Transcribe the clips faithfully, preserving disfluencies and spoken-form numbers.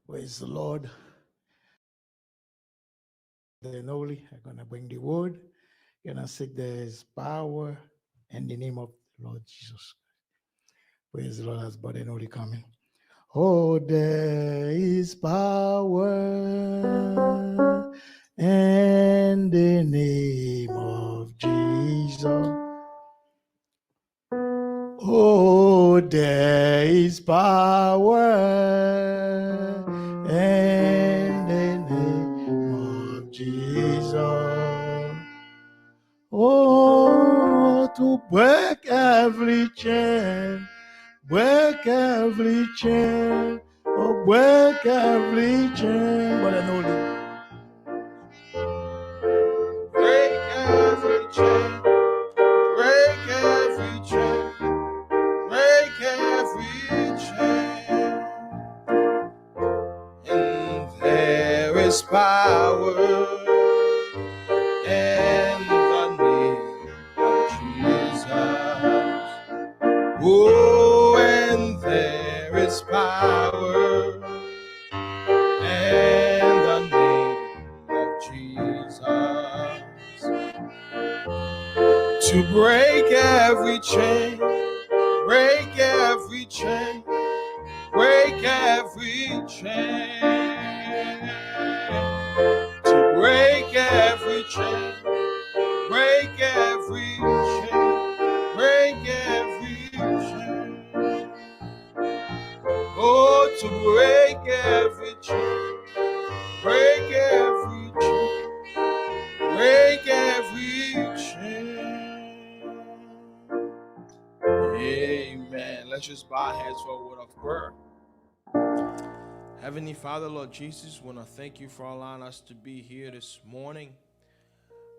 Praise the Lord. Then only I'm gonna bring the word. You're gonna say there is power in the name of the Lord Jesus. Praise the Lord, as Brother Noli coming. Oh, there is power in the name of Jesus. Oh, there is power in the name of Jesus. Oh, to break every chain, break every chain, oh, break every chain. Brother Noli. Break every chain, break every chain, break every chain. And there is power in the name of Jesus. Oh, and there is power in the name of Jesus. To break every chain, break every chain, break every chain. To break every chain, break every chain, break every chain. Oh, to break every chain, break every chain, break every chain. Amen. Let's just bow our heads for a word of prayer. Heavenly Father, Lord Jesus, we want to thank you for allowing us to be here this morning.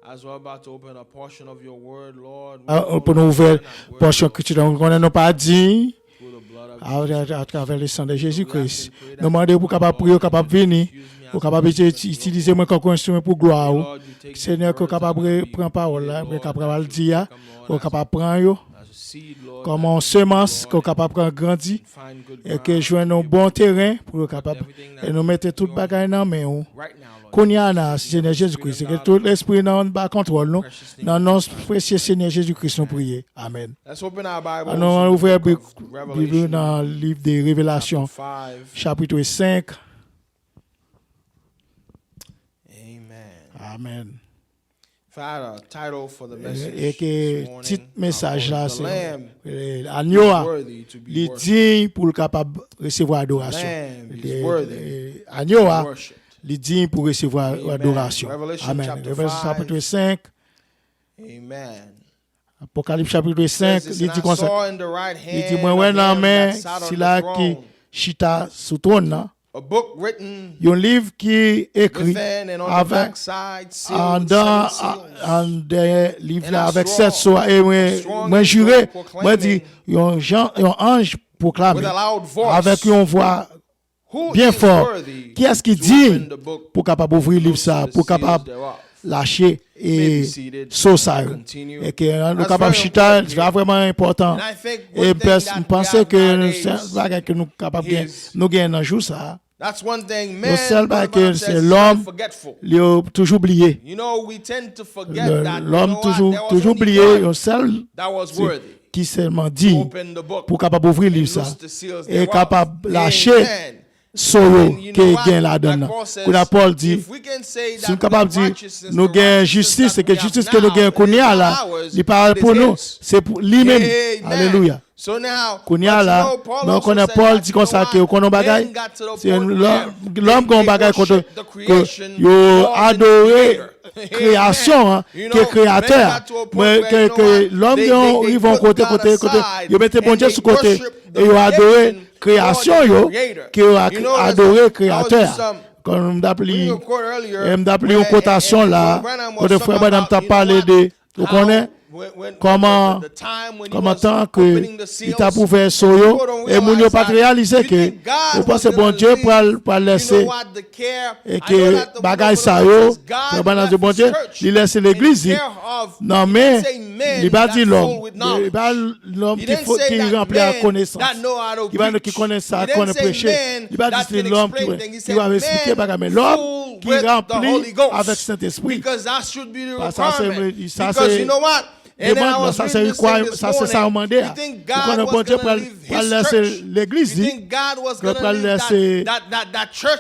As we're about to open a portion of your word, Lord, we know pou nou ouvè pòsyon ekriti la, nou konnen nou pa diy. Atravè le san de Jezi Kris. Nou mande pou kapab priye, ou kapab vini, ou kapab itilize mwen kòm enstriman pou glwa ou. Senyè, ke ou kapab pran pawòl la, mwen kapab al di a, ou kapab pran yo kòm yon semans, ke ou kapab pran grandi, e ke jwenn yon bon teren pou yo kapab, e nou mete tout bagay nan men ou. Kounye a la, Senyè Jezi Kris, ke tout lespri nan ba kontwòl nou, nan non presye Senyè Jezi Kris nou priye. Amèn. Ann nou ouvè Bib nou nan liv de Revelasyon, chapit senk. Amèn. E ke tit mesaj la se Anyo a, li diy pou l kapab resevwa adorasyon. Anyo a, li diy pou resevwa adorasyon. Amèn. Revelasyon chapit senk. Apokalips chapit senk, li di konsa. Li di, mwen wè nan men sila ki chita sou twòn nan yon liv ki ekri avèk anndan, an dèyè liv la avèk sèt so a, e mwen, mwen jire, mwen di, yon jan, yon anj pwoklame avèk yon vwa byen fò, kiyès ki diy pou kapab ouvri liv sa, pou kapab lache e so sa yo. E ke nou kapab chita, sa vrèman enpòtan. E m panse ke se yon bagay ke nou kapab gen, nou gen nan jou sa. Yon sèl bagay ke se lòm, li yo toujou bliye. Lòm toujou, toujou bliye yon sèl ki sèlman diy pou kapab ouvri liv sa e kapab lache so yo ke gen ladan nan. Kounye a Pòl di, si nou kapab di nou gen jistis, e ke jistis ke nou gen kounye a la, li pa pou nou, se pou li menm. Alelouya. Kounye a la, men w konnen Pòl di konsa ke w konnen yon bagay, se lòm, lòm gen yon bagay kote ke yo adore kreyasyon an ke kreyatè a. Mwen, ke, ke lòm gen yon rive yon kote, kote, kote yo mete Bondye sou kote e yo adore kreyasyon yo ke yo adore kreyatè a. Kòm m t ap li, m t ap li yon kotasyon la, kote frè Branham t ap pale de, ou konnen, kòman, kòman tan ke li t ap ouvè so yo, e moun yo pa t reyalize ke, yo panse Bondye pral, pral lèse, e ke bagay sa yo, frè Branham di Bondye, li lèse legliz li nan men, li pa di lòm, li pa lòm ki fo, ki ranpli ak konesans, ki pa ki konnen sa, konnen preche. Li pa di se lòm ki, ki va eksplike bagay, men lòm ki ranpli avèk Sentespri. Sa se, sa se demann nan, sa se rikwa, sa se sa yo mande a. Ou konnen Bondye pral, pral lèse legliz li, ke pral lèse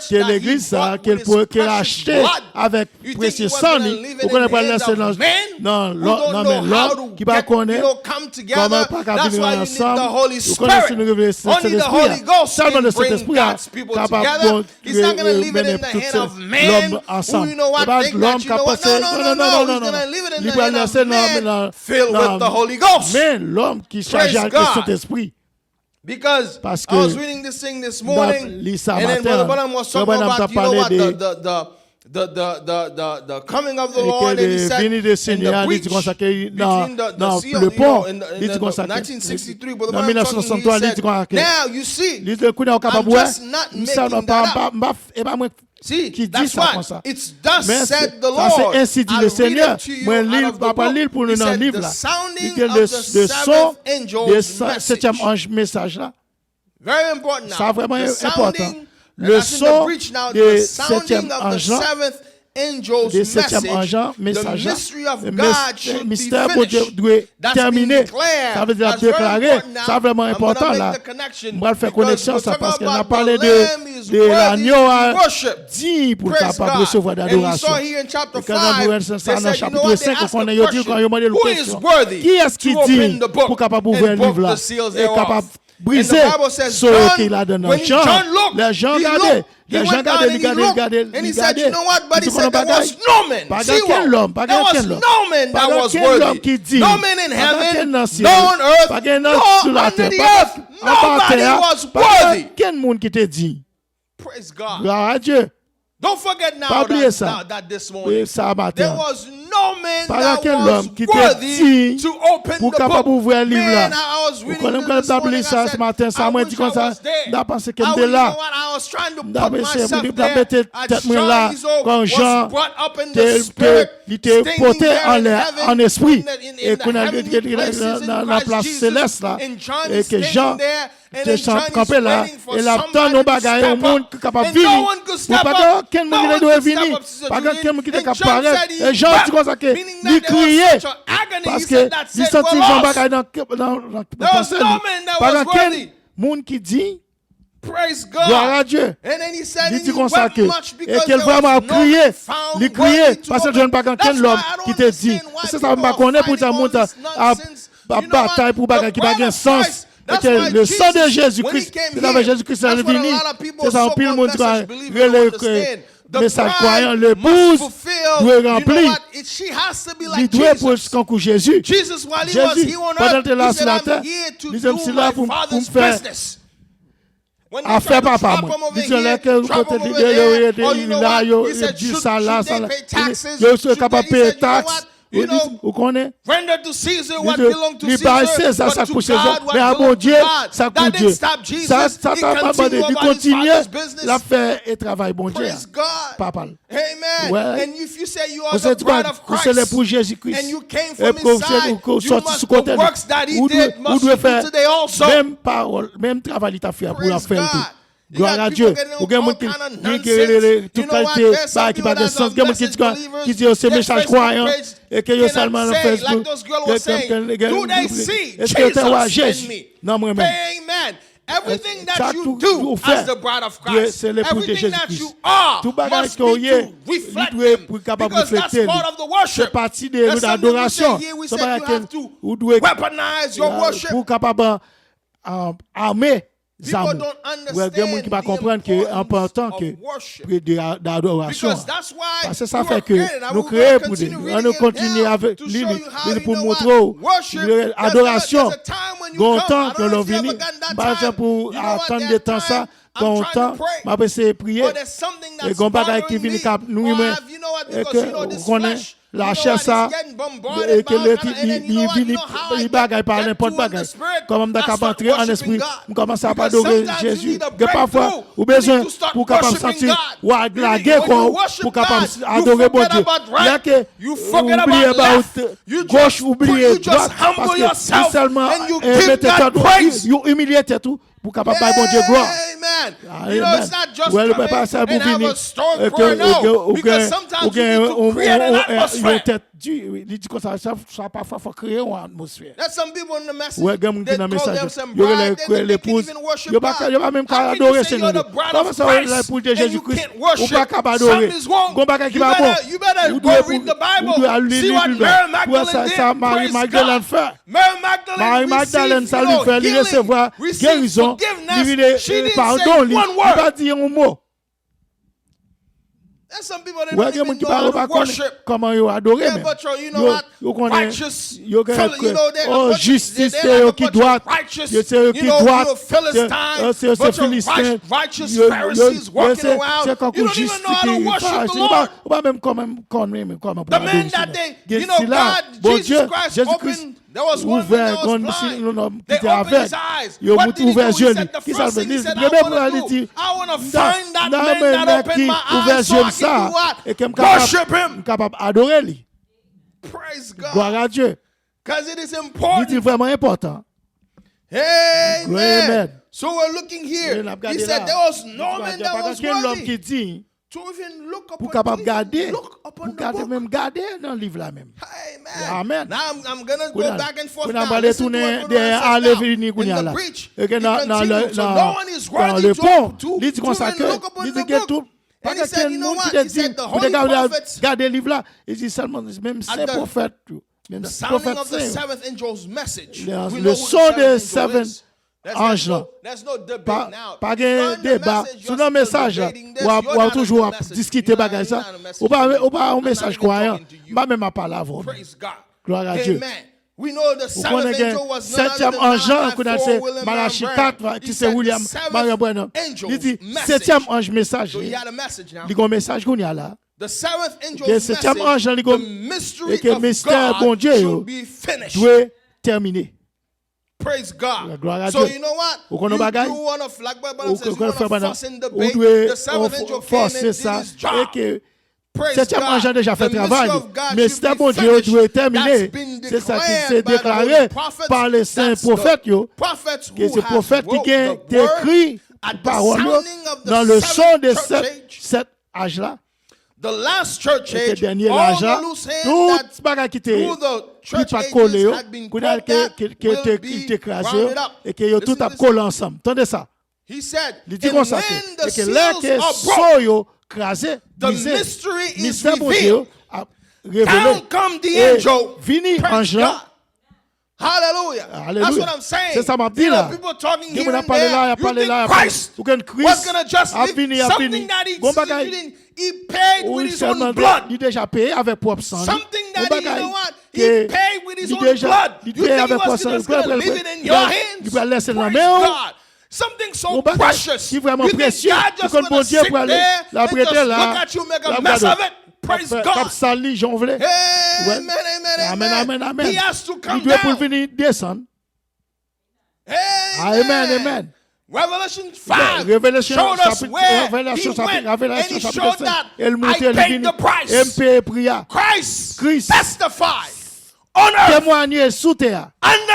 ke legliz sa, ke l, ke l achte avèk presye san li, ou konnen pral lèse nan, nan, nan men lòm ki pa konnen kòman pa ka vin ansanm. Ou konnen si nou revele Sentespri a, sèlman le Sentespri a kapab bon, mennen tout se lòm ansanm. E pa lòm ka panse, non, non, non, non, non. Li pral lèse nan, nan, nan men lòm ki chaje ak Sentespri. Paske m t ap li sa maten an, frè Branham t ap pale de, e ke de vini de Senyè a, li di konsa ke nan, nan lepon, li di konsa ke nan mil nèf san swasanntwa, li di konsa ke, li di, kounye a w kapab wè, m sèlman pa, m pa, m pa, e pa mwen ki di sa konsa. Men sa se ensi di le Senyè. Mwen li l, m ap li l pou nou nan liv la. Li gen le, le son de setyèm anj mesaj la. Sa vrèman enpòtan. Le son de setyèm anj lan, de setyèm anj lan, mesaj la, mistè Bondye dwe tèmine. Sa vle di l ap deklare. Sa vrèman enpòtan la. M pral fè koneksyon sa, paske n ap pale de, de lanyo a diy pou l kapab resevwa de adorasyon. E kan nou wè sa nan chapit senk, ou konnen yo di, kan yo mande l yon kesyon, kiyès ki diy pou kapab ouvè liv la e kapab brize so yo ki ladan nan? Jan, lè Jan gade, lè Jan gade, li gade, li gade, li gade, li di, konnen bagay, pa gen okenn lòm, pa gen okenn lòm, pa gen okenn lòm ki diy, pa gen okenn nan syèl, pa gen nan sou latè, pa gen anba tè a, pa gen okenn moun ki te diy. Glwa a Dye. Pa bliye sa. Sa maten an. Pa gen okenn lòm ki te diy pou kapab ouvri liv la. Ou konnen m konn ap li sa se maten sa, mwen di konsa, m ta panse ke m te la. M ta eseye pou m ta mete tèt mwen la, kon Jan te, te, li te pote anlè an espri. E kounye a, li te nan, nan, nan plas selès la, e ke Jan te kanpe la, e l ap tann yon bagay, yon moun ki kapab vini. Ou pa gen okenn moun ki te dwe vini. Pa gen okenn moun ki te ka parèt. E Jan di konsa ke li kriye, paske li santi yon bagay nan, nan, nan, nan panse li. Pa gen okenn moun ki diy. Glwa a Dye. Li di konsa ke, e ke l vrèman ap kriye. Li kriye, paske l jwenn pa gen okenn lòm ki te diy. E se sa m pa konnen poutèt moun ap, ap batay pou bagay ki pa gen sans. E ke le sang de Jésus-Christ, se avèk Jezi Kris la li vini. Se sa anpil moun di, rele ke mesaj kwayan, lepouz dwe ranpli. Li dwe pou kankou Jezi. Jezi, pandan l te la sou latè, li di, m si la pou, pou m fè afè papa mwen. Li di, lè ke kote li, yo, yo, yo, yo di sa la, sa la. Yo, yo kapab peye taks. Ou, ou konnen? Li di, li bay Seza sa k pou Seza, men a Bondye sa k pou Dye. Sa, sa ta pa mande, li kontinye, l ap fè e travay Bondye a, papa l. Ou se di, ou se lepouz Jezi Kris. E ke ou se, ou, ou sòti sou kote li. Ou dwe, ou dwe fè menm pawòl, menm travay li t ap fè a pou w ap fè l tou. Glwa a Dye. Ou gen moun ki, ki, ki rele tout kalite bagay ki pa gen sans. Gen moun ki di, ki di yo se mesaj kwayan e ke yo sèlman nan Facebook. Èske yo te wè Jezi nan mwen menm? Sa tou ou fè dwe se lepouz de Jezi Kris. Tout bagay ke w ye, li dwe pou kapab reflekte li. Se pati de adorasyon. Se bagay ke ou dwe, pou kapab, um, ame zam ou. Wè, gen moun ki pa konprann ke enpòtan ke pri de, de adorasyon an. Paske sa fè ke nou kreye pou li. An nou kontinye avèk li, li, li pou montre w adorasyon. Gon tan ke lè w vini, m pa jan pou atann de tan sa, gon tan, m ap eseye priye. E gon bagay ki vini k ap nwi mwen. E ke ou konnen, lachè sa, e ke li, li, li vini, li bagay pa nenpòt bagay. Kòman m ta kab antre an espri, m kòmanse ap adore Jezi. Gen pafwa, ou bezwen pou w kapab santi w al lage kò w, pou w kapab adore Bondye. Lè ke ou bliye ba ou goch, ou bliye dwat, paske ou sèlman, eh, mete tèt ou, ou imilye tèt ou, pou kapab bay Bondye glwa. Amen. Wè, li pa sèl pou vini, e ke ou gen, ou gen, ou gen yon, yon, yon tèt di, li di konsa, sa, sa pafwa fò kreye yon atmosfè. Wè, gen moun ki nan mesaj yo, yo rele, rele lepouz, yo pa ka, yo pa menm ka adore Senyè. Kòman sa, w lepouz de Jezi Kris, ou pa kab adore? Gon bagay ki pa bon. Ou dwe pou, ou dwe al li, li Bib la, pou wè sa, sa Mari Magdalèn fè. Mari Magdalèn, sa li fè, li resevwa gerizon, li vin, eh, padon, li, li pa di yon mo. Wè, gen moun ki pa, yo pa konnen kòman yo adore menm. Yo, yo konnen, yo gen kwè, oh, jistis, se yo ki dwat, yo, se yo ki dwat, se, eh, se yo, se Filisten, yo, yo, yo, se, se kankou jistis ki, ou pa, ou pa menm kòman, kòman, kòman pou adore Senyè. Gen sila, Bondye, Jezi Kris, ouvè grann si yon nonm ki te avèg. Yo mout ouvè zye li. Kisa l fè? Li leve pou li di, m ta, m ta renmen nèg ki ouvè zye m sa, e ke m kapab, m kapab adore li. Glwa a Dye. Li di l vrèman enpòtan. Amen. So we're looking here. He said there was no man that was worthy. Pou kapab gade, pou gade, menm gade nan liv la menm. Amen. Kounye a, kounye a, m prale tounen dèyè, ale vini kounye a la. E ke nan, nan le, nan, nan le pon, li di konsa ke, li di gen tout, pa gen kenn moun ki te di pou te gade, gade liv la. Li di sèlman menm sen pwofèt yo. Menm pwofèt sen yo. Le, le son de seven anj lan. Pa, pa gen deba. Si w nan mesaj la, w ap, w ap toujou ap diskite bagay sa. Ou pa, ou pa yon mesaj kwayan. M pa menm ap pale avè w menm. Glwa a Dye. Ou konnen gen setyèm anj lan, kounye a se Malachi kat, ki se William Marion Branham. Li di, setyèm anj mesaj li. Li gen yon mesaj kounye a la. The seventh angel's message, the mystery of God should be finished. Praise God. So you know what? You, you want to flag, but, but I'm saying you want to fuss and debate. The seventh angel came and did his job. Praise God. The mystery of God should be finished. That's been declared by the holy prophets. That's the prophets who have wrote the word at the sounding of the seventh church age. The last church age, all the loose ends that through the church ages had been plucked at will be rounded up. Listen to this. He said, and when the seals are broken, the mystery is revealed. Down come the angel. Praise God. Hallelujah. That's what I'm saying. You know, people talking here and there. You think Christ was gonna just leave something that he, he didn't, he paid with his own blood. Something that he, you know what? He paid with his own blood. You think he was gonna, just gonna leave it in your hands? Praise God. Something so precious. You think God just gonna sit there and just look at you make a mess of it? Praise God. Amen, amen, amen. He has to come down. Amen. Revelation five showed us where he went and he showed that I paid the price. Christ testified on earth, under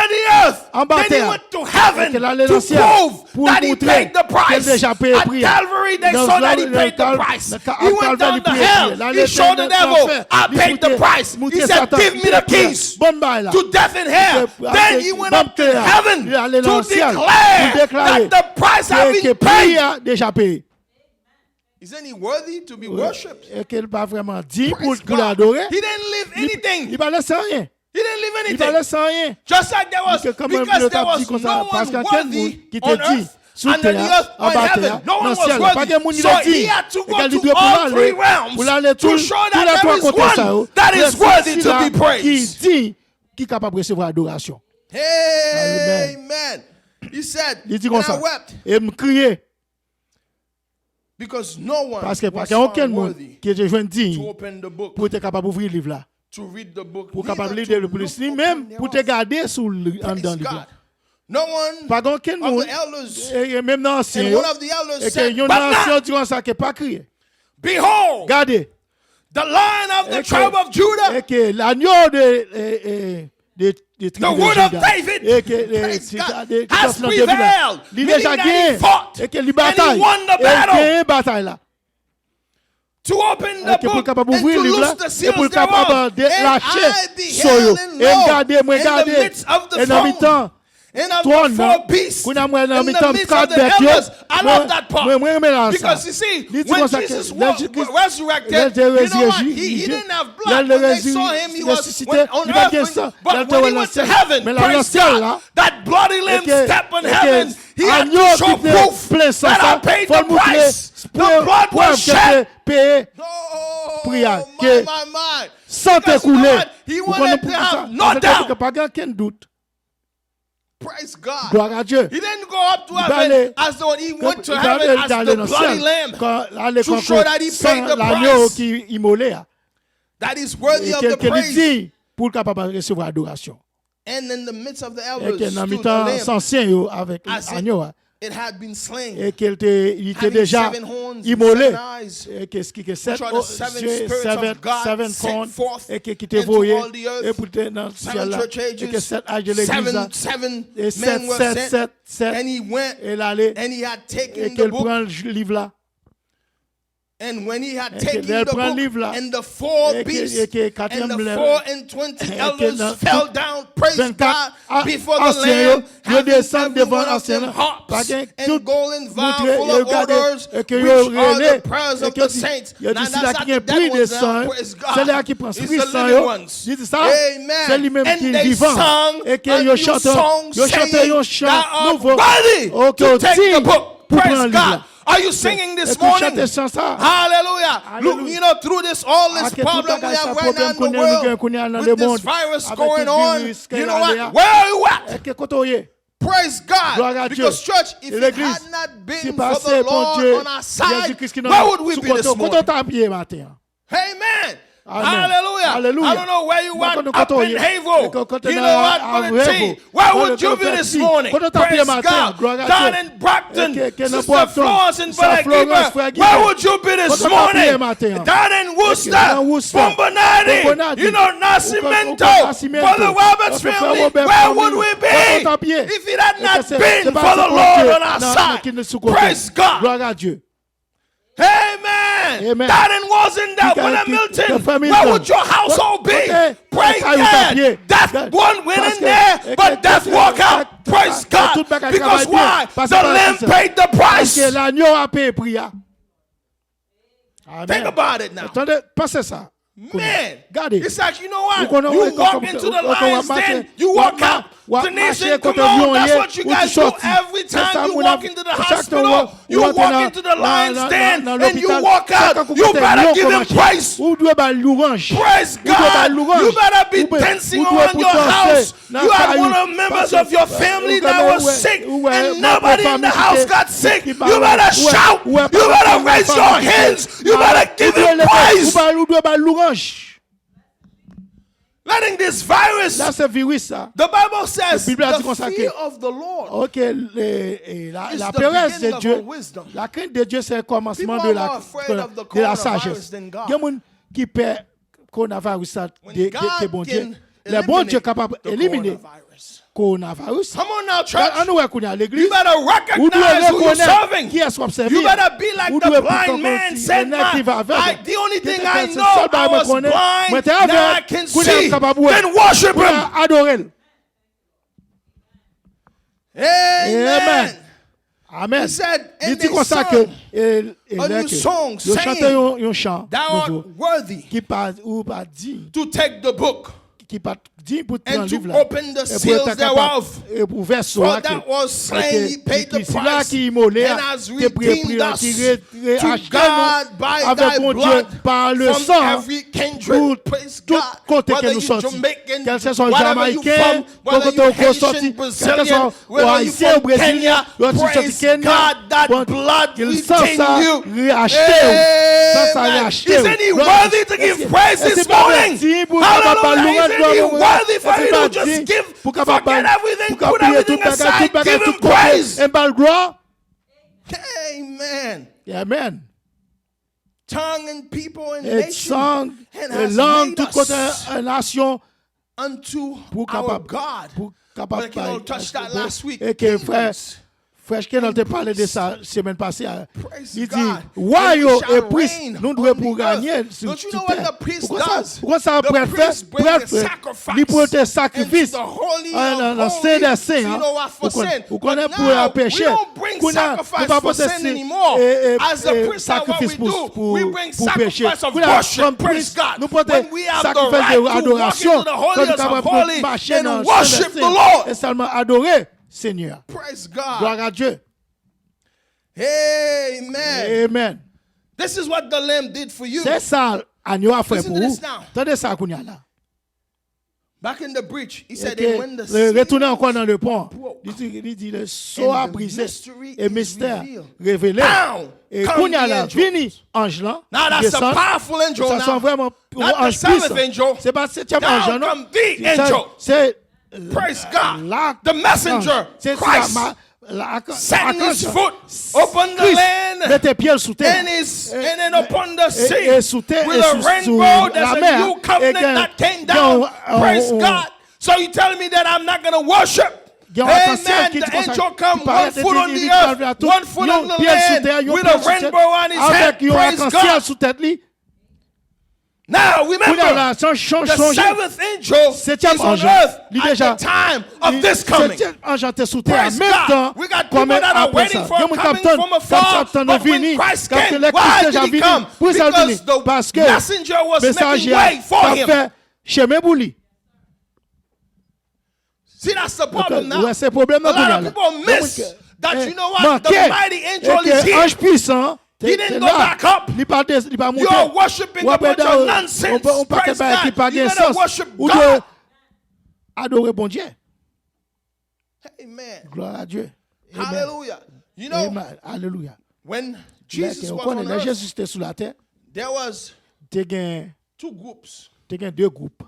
the earth. Then he went to heaven to prove that he paid the price. At Calvary, they saw that he paid the price. He went down to hell. He showed the devil, I paid the price. He said, give me the keys to death and hell. Then he went up to heaven to declare that the price had been paid. Isn't he worthy to be worshipped? Praise God. He didn't leave anything. He didn't leave anything. Just like there was, because there was no one worthy on earth, under the earth, or in heaven. No one was worthy. So he had to go to all three realms to show that there is one that is worthy to be praised. Amen. He said, and I wept. Paske pa gen okenn moun ki te jwenn diy pou te kapab ouvri liv la, pou kapab li li menm, pou te gade sou li, anndan liv la. Pa gen okenn moun, e, e menm nan ansyen yo, e ke youn nan ansyen yo di konsa ke pa kriye. Gade, e ke, e ke lanyo de, e, e, de tribi de Jida, e ke, e, ti, de, de David la, li deja genyen, e ke li batay, e l genyen batay la. E ke pou l kapab ouvri liv la, e pou l kapab delache so yo. E m gade, mwen gade, e nan mitan twòn nan, kounye a m wè nan mitan kat bèt yo, mwen, mwen, mwen renmen la sa. Li di konsa ke lè Jezi Kris, lè l te rezireye, lè l te rezireye, resisite, li pa t gen san, lè l te wè l nan syèl, men l al nan syèl la, e ke, e ke anyo ki te plen san sa, fò l moutre prèv ke l te peye pri a, ke san te koule. Ou konnen poukisa? Paske pa gen okenn dout. Glwa a Dye. Li pa ale, li pa ale, li ale nan syèl, ale kankou san lanyo ki imole a. E ke, ke li diy pou l kapab resevwa adorasyon. E ke nan mitan ansyen yo avèk anyo a, e ke l te, li te deja imole, e ke, ki gen sèt zye, seven, seven corn, e ke, ki te voye, e pou l te nan syèl la, e ke sèt aj de legliz la, e sèt, sèt, sèt, sèt, e l ale, e ke l pran liv la. And when he had taken the book, and the four beasts and the four and twenty elders fell down, praise God, before the Lamb, having every one of them harps and golden vial full of odors, which are the prayers of the saints. Now that's not the dead ones now, praise God. It's the living ones. Amen. And they sung a new song, saying, thou art worthy to take the book. Praise God. Are you singing this morning? Hallelujah. Look, you know, through this, all this problem we have right now in the world, with this virus going on, you know what? Where are you at? Praise God. Because, church, if it had not been for the Lord on our side, where would we be this morning? Amen. Amen. Hallelujah. Hallelujah. I don't know where you are up in Havel. You know what? But the thing, where would you be this morning? Praise God. Down in Brockton, Sister Florence and Brother Gilbert, where would you be this morning? Down in Worcester, Bourbonnais, you know, Nascimento, Brother Robert's family, where would we be if it had not been for the Lord on our side? Praise God. Amen. Amen. That and wasn't that William Milton, where would your household be? Praise God. Death one went in there, but death walk out. Praise God. Because why? The Lamb paid the price. Paske lanyo a peye pri a. Think about it now. Tande, panse sa. Man, gade. It's like, you know what? You walk into the lion's den, you walk out. Denise and Commode, that's what you guys do every time you walk into the hospital. You walk into the lion's den and you walk out. You better give him praise. Ou dwe ba l louranj. Praise God. You better be dancing around your house. You had one of the members of your family that was sick, and nobody in the house got sick. You better shout. You better raise your hands. You better give him praise. Ou dwe ba l louranj. Letting this virus, the Bible says, the fear of the Lord is the beginning of all wisdom. People are more afraid of the coronavirus than God. Gen moun ki pè kowonaviris la de, de, de Bondye. Lè Bondye kapab elimine kowonaviris. Come on now, church. Ann nou wè kounye a, legliz. You better recognize who you're serving. Ou dwe rekonèt kiyès w ap sèvi. You better be like the blind man said, "The only thing I know, I was blind, now I can see." Then worship him. Adore l. Amen. Amen. Li di konsa ke, e, e, lè ke yo chante yon, yon chan nouvo, ki pa, ou pa di, ki pa di pou pran liv la, e pou yo ta kapab, e pou ouvè so a ke, e ke ki, ki sila ki imole a te peye pri an, ki re-, re-, achte nou avèk Bondye pa le san pou tout kote ke nou sòti. Kèlkeswa w Jamayiken, Bon kote ou ko sòti, kèlkeswa ou Ayisyen ou Brezilyen, ou sòti Kenya, bon, san sa reyachte w. San sa reyachte w. Èske, èske pa diy pou w kapab ba l louranj, glwa, èske pa diy pou w kapab ba l, pou w ka bliye tout bagay, tout bagay, tout kote, e ba l glwa? Amen. Amen. Tongue and people and nation, and has made us unto our God. E lang, tout kote, e, nasyon, pou kapab, pou kapab bay. E ke frè, frè Kenel te pale de sa semèn pase a. Li di, wa yo e prens, nou dwe pou ranye sou, sou tè. Ou konn sa, ou konn sa prèt fè? Prèt fè, li pote sakrifis nan, nan Sen dè Sen an. Ou konn, ou konnen pou peche. Kounye a, nou pa pote si, e, e, e, sakrifis pou, pou, pou peche. Kounye a, kòm prens, nou pote sakrifis de adorasyon, kòm nou kapab mache nan Sen dè Sen e sèlman adore Senyè a. Glwa a Dye. Amen. Amen. Se sa anyo a fè pou ou. Tande sa kounye a la. Retounen ankò nan lepon. Li di, li di, le so a brize e mistè revele. E kounye a la, vini anj lan ki desann. Sa se yon vrèman yon anj pwisan. Se pa setyèm anj lan, non. Se la, la, se sila ma, Satan his foot upon the land, mete pye l sou tè, and his, and then upon the sea, e, e sou tè, with a rainbow, there's a new covenant that came down. Praise God. So you telling me that I'm not gonna worship? Gen yon atansyèl ki di konsa, ki parèt, e di, li di, li di, li di, yon pye l sou tè, yon pye l sou tè, avèk yon atansyèl sou tèt li. Kounye a la, sonje, setyèm anj lan, li deja, setyèm anj lan te sou tè a, menm tan kòm apre sa. Gen moun k ap tann, k ap tann vini, k ap tann lè Kris deja vini. Poukisa l vini? Paske mesaje a t ap fè chemen pou li. Ou wè, se pwoblèm nan kounye a la. Gen moun ke, eh, manke, e ke anj pwisan an te, te la, li pa de-, li pa moute. W ap wè dan yon, yon pakèt bagay ki pa gen sans. Ou dwe adore Bondye. Glwa a Dye. Amen. Alelouya. Lè ke, ou konnen, lè Jezi te sou latè, te gen, two groups. Te gen de gwoup.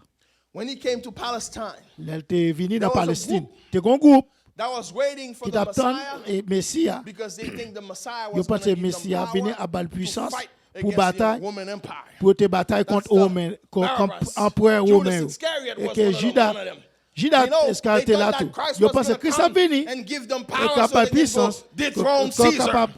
When he came to Palestine, Lè l te vini there nan was a Palestin, group te gen yon gwoup that was waiting for ki the t ap tann Messiah e, Mesi a. because they think the Messiah Yo was going panse to give them Mesi a vini power ap ba l to pwisans fight pou against batay, the Roman Empire. Pou yo te batay That's kont the Women, kont Barabbas. Anperè Judas Women yo. Iscariot E was ke one of them, Jida, one of them. Jida You know, they Iskariyot te la thought tou. that Christ Yo was panse going to Kris ap come vini and give them e power k ap so bay they can go pwisans dethrone pou Caesar. kapab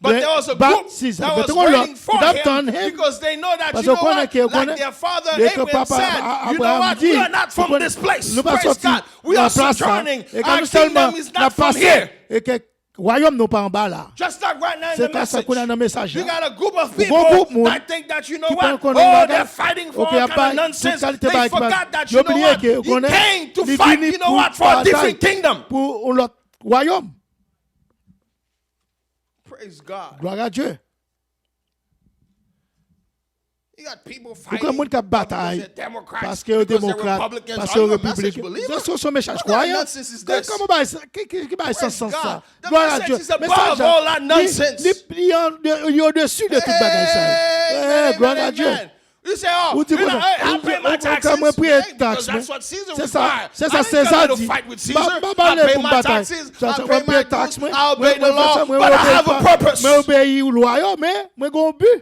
But there was a bat group Siza. that Men was te gen yon lòt waiting for ki t ap him tann him. Because they know that, Paske you yo know konnen what, ke yo like konnen their father lè ke Abraham papa said, you know Abraham what, di, we are not from this place. Nou pa Praise soti God. We are nan plas sa. sojourning. E ke Our nou sèlman kingdom is n ap not from pase. Here. E ke wayòm nou pa anba la. Just like right now in Se the ka sa message, kounye a nan mesaj you la. got a group of Ou gen yon gwoup people moun that think that, you know ki pa what, konnen oh, bagay, they're fighting for ok, y all ap kind of bay tout nonsense. kalite They bagay ki pa. forgot that, Yo you know bliye what, ke, ou he konnen, came to li fight, vini you know pou what, for a batay different kingdom. Pou yon lòt wayòm. Praise God. Glwa a Dye. You got people Ou gen moun fighting k ap because batay they're Democrats, paske yo because they're demokrat, Republicans. Paske Are yo you a message repibliken. Believer? Se se yon mesaj What kind of kwayan. Nonsense is this? Kòman bay sa? Ki, ki, ki bay sans sans sa? The Glwa a message Dye. Is above Mesaj la, all that nonsense. Li, li, li an de, li odesi de tout bagay sa yo. Amen, Glwa a Dye. Amen. You say, oh, Ou di you know, konsa, hey, I ou di, pay my ou, ou, taxes. Mwen peye Hey, taks because mwen. That's what Caesar Se sa, required. Se I sa didn't come Seza here to di. fight with M pa, Caesar. m pa pale I pay pou m my batay. Taxes. I pay Mwen my peye dues. taks mwen, I obey mwen the law, fè sa, mwen but I have a obeye pa, purpose. Mwen obeyi lwa yo, men mwen gen yon bi.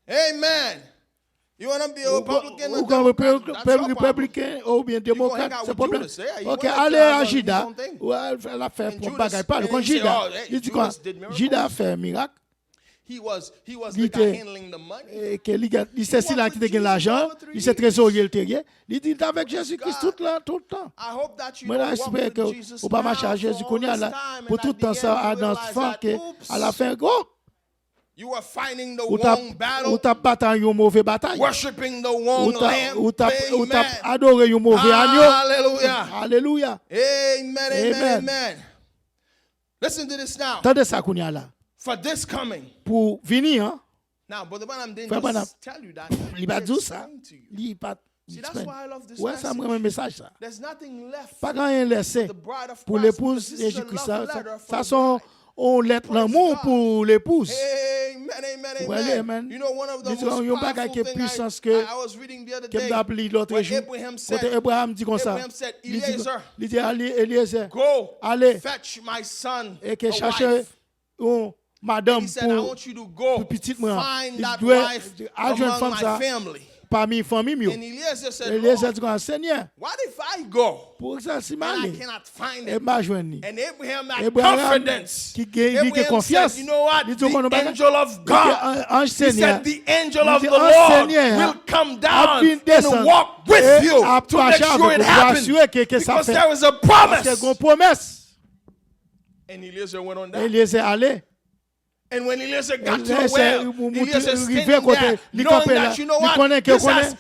Amen. You want to be a Republican or Ou ka Democrat? That's your problem. Repibliken oubyen Demokrat, se pwoblèm. Judas, yeah, he Ok, wanted ale to a have Jida. his own thing. Ou al fè, l ap fè And pwòp Judas, bagay pa l. and Kon he said, Jida, oh, hey, li di kon Judas did miracles. Jida fè mirak. He was, he was Li the guy te, handling the money. E ke li, li se sila ki te gen lajan, li se trezorye l te ye. Li di l t avèk Jezi Kris tout tan, tout tan. I hope that you Mwen don't walk espere with ke Jesus ou pa now mache ak Jezi for all kounye a this la time pou and tout at the tan sa end you a nan realize fan that, ke oops, alafen, oh, you were fighting the ou t ap, wrong battle. Ou t ap batay yon move batay. Worshiping the wrong Ou t ap, lamb. ou t ap, ou t ap Amen. Adore yon move anyo. Hallelujah. Alelouya. Amen, amen, Amen. Amen. Listen to this now. Tande sa kounye a la. For this coming. Pou vini an. Now, Brother Branham didn't Frè Branham, just tell you that. Li pa He di w sa. explained to you. Li pa See, that's why I love this message. Wè sa mwen renmen mesaj sa. There's nothing left Pa gen anyen lese the bride of pou Christ, lepouz because this is Jezi a Kris love la. letter for Sa the se yon bride. yon lèt lanmou pou lepouz. Amen, amen, Ou wè li, amen. amen. You know, one of the Li di most yon bagay powerful ki thing pwisans I, ke I was reading the other ke m day, t ap li lòt when jou. Abraham said, Kote Abraham di konsa. Abraham said, Li di, Eliezer, li di, "Ale, Eliezer, go, ale, fetch my son e ke a chache wife." yon madanm He said, "I pou, want you to go pou pitit mwen an." Find Li that dwe wife al jwenn among fanm my sa family." Pami fanmi m yo. And Eliezer said, Eliezer "Lord, di konsa, "Senyè, what if I go pou sa si m and I ale, cannot find e it?" m pa jwenn li." And Abraham had Abraham confidence. ki gen, li gen Abraham konfyans. Said, "You know what? Li di, "Ou The konn yon bagay?" angel of Li di, God." "An-, anj He Senyè." said, "The angel Li of di, the "Anj Lord Senyè will come ap down vin and desann walk e with you ap to make mache sure avèk it ou pou happens." asire ke, ke sa Because fèt. There was a Paske promise. Gen yon pwomès. And Eliezer went on down. Eliezer ale. And when Eliezer got to Eliezer the well, mou- mou- Eliezer rive standing kote there, li knowing kanpe la, that, you know li what, konnen ke this konnen. Has,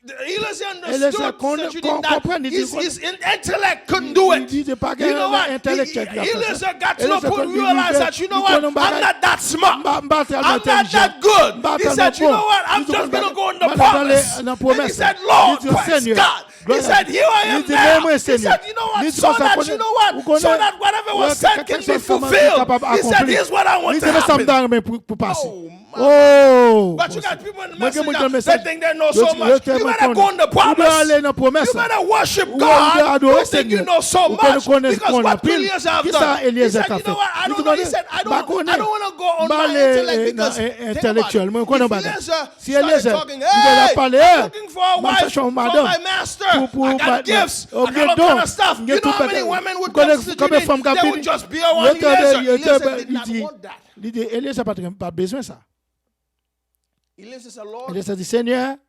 Eliezer Eliezer understood, kon- said, you kon- did that. Konprann, li di He's, konn- his in- intellect couldn't do it. Li di pa You know gen what? entèlektyèl ki ka fè sa. Eliezer got to Eliezer the point konn- realize li- that, you know li what? konn yon I'm bagay. Not that smart. M pa- m pa tèlman I'm not that entèlijan. Good. M pa He tèlman said, you know bon. What? Li I'm di just konn- going to go in the M pa nan promise. Nan And he pwomès said, la. Lord, Li di, praise "Senyè, God." He glwa a said, Dye." "Here I Li am di, now." "Mwen, He Senyè." said, "You know what? Li di So konsa, that konnen, you know what? ou So konnen, that whatever wè was ke said kèk can be sa ki te mande fulfilled. Akonpli. Here's what I want Li to di, "Men sa m happen." ta renmen pou, pou pase." Oh, my. Oh, But you got people in the Mwen gen moun ki nan messenger, they mesaj. think they know Yo so di, yo much. tèlman You better konnen. Go in the Ou dwe promise. Ale nan pwomès You la. Better worship Ou God. Dwe adore You think you Senyè. know so Ou konnen, much konnen, because konnen what anpil. Eliezer have Kisa done? He Eliezer said, ka "You know fè? What? I Li di, don't know." He "Konnen, said, "I don't, m pa I konnen. don't want to go on M pa my ale, intellect eh, nan, because eh, eh, think about entèlektyèl. it." Mwen konnen yon bagay." Eliezer Si Eliezer started talking, li te la "Hey, pale, I'm "Eh, looking for a m ap wife chèche yon for madanm my master. pou, pou I got ma- gifts. oh, I gen got all don, kind of stuff." gen You know tout how many bagay." Women would Ou konnen, come to konbyen me? Fanm k ap They vini? would just be on Yo te, Eliezer. yo te, Eliezer li did not di, want that. Li di, Eliezer pa t, pa bezwen sa. Eliezer said, "Lord, Eliezer di, "Senyè,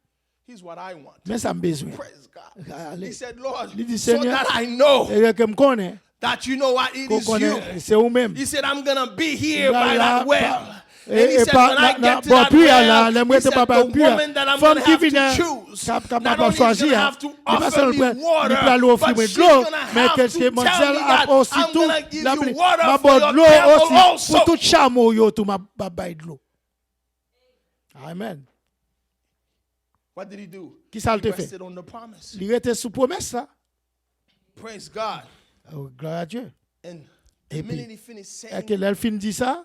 here's what I want." men sa m bezwen." Praise God. Ale. He said, "Lord, Li di, so "Senyè, that I know e ke m konnen, that you know what it ke w is you." konnen, se ou menm." He said, "I'm going to be here M pral by la that well." pa- And he e, e said, pa "When na, I na get to bò that pwi a la, well," lè m he rete said, pa bò "The pwi a. Woman that I'm Fanm going to ki have vini a, to choose, k ap, k ap, not ap only is chwazi going to a, have to li pa offer sèlman me pral, li water, pral ofri but mwen she's dlo, going to men have ke to se tell me manzèl ap that osi I'm tou going to give you lapli. M water ap for bò your dlo camel osi also." pou tout chamo yo tou, m ap, m ap bay dlo. Amen. What did he do? Kisa l te fè? He rested on the promise. Li rete sou pwomès la. Praise God. Oh, glwa a Dye. And the Epi, minute he finished saying, Èske lè l fin di sa,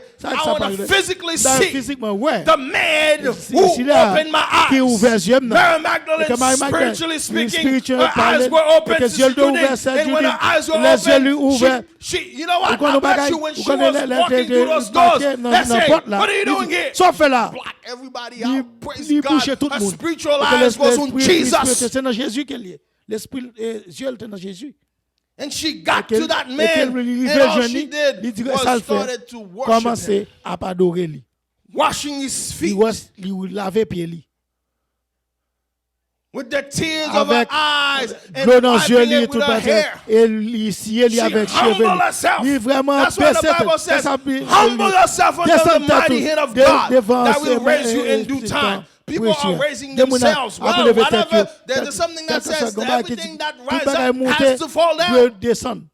sa, sa pral rive. M ta fizikman wè. Si, si la, ki ouvè zye m nan. E ke Mari Magdalèn, spiritually speaking, her eyes were open, e ke zye l te ouvè, sè Jidi, lè zye li ouvè, ou konnen yon bagay, ou konnen lè, lè l te, te, te debake nan, nan pòt la, li di, "Sa w fè la?" Li, li bouche tout moun. E ke lespri, lespri espirityèl, se nan Jezi ke l ye. Lespri, e, zye l te nan Jezi. And she got to that man, and all she did was started to worship him. Kòmanse ap adore li. Washing his feet. Li wòs-, li lave pye li. With the tears of her eyes and wiping it with her hair. She humbled herself. That's why the Bible says, "Humble yourself under the mighty hand of God that will raise you in due time." People are raising themselves. Well, whatever, there's something that says everything that rises up has to fall down.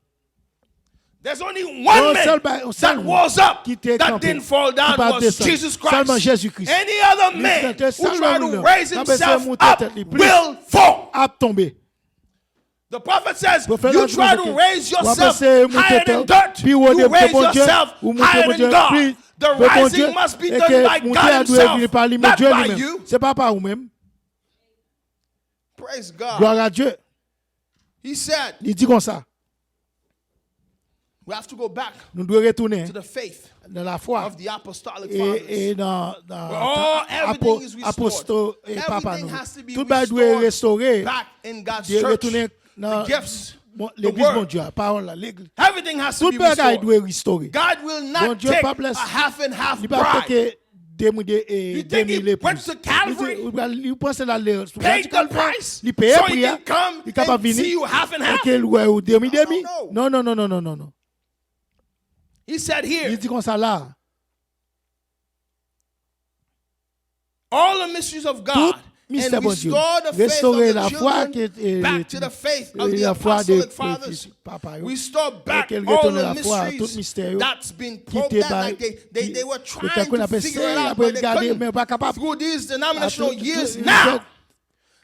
There's only one man that rose up that didn't fall down was Jesus Christ. Any other man who try to raise himself up will fall. The prophet says, "You try to raise yourself higher than dirt, you raise yourself higher than God." The rising must be done by God himself, not by you. Se pa pa ou menm. Praise God. Glwa a Dye. He said, li di konsa, we have to go back, nou dwe retounen, to the faith, nan lafwa, of the apostolic fathers, e, e nan, nan, where all, everything is restored. Apo-, aposto-, e papa nou. Everything has to be restored back in God's church. Tout bagay dwe restore, retounen nan legliz Bondye a, pawòl la, legliz. Everything has to be restored. Tout bagay dwe restore. God will not take a half and half bride. Bondye p ap lèse, li p ap teke demi, de, e, demi lepouz. You think he went to Calvary, li, li panse l ale sou Kalvari, paid the price, li peye pri a, so he can come and see you half and half? Li kapab vini, e ke l wè ou demi, demi? No, no, no, no. Non, non, non, non, non, non, non. He said here, li di konsa la, all the mysteries of God and restore the faith of the children back to the faith of the apostolic fathers. Restore back all the mysteries that's been poked at, like they, they, they were trying to figure it out, but they couldn't through these denominational years. Now,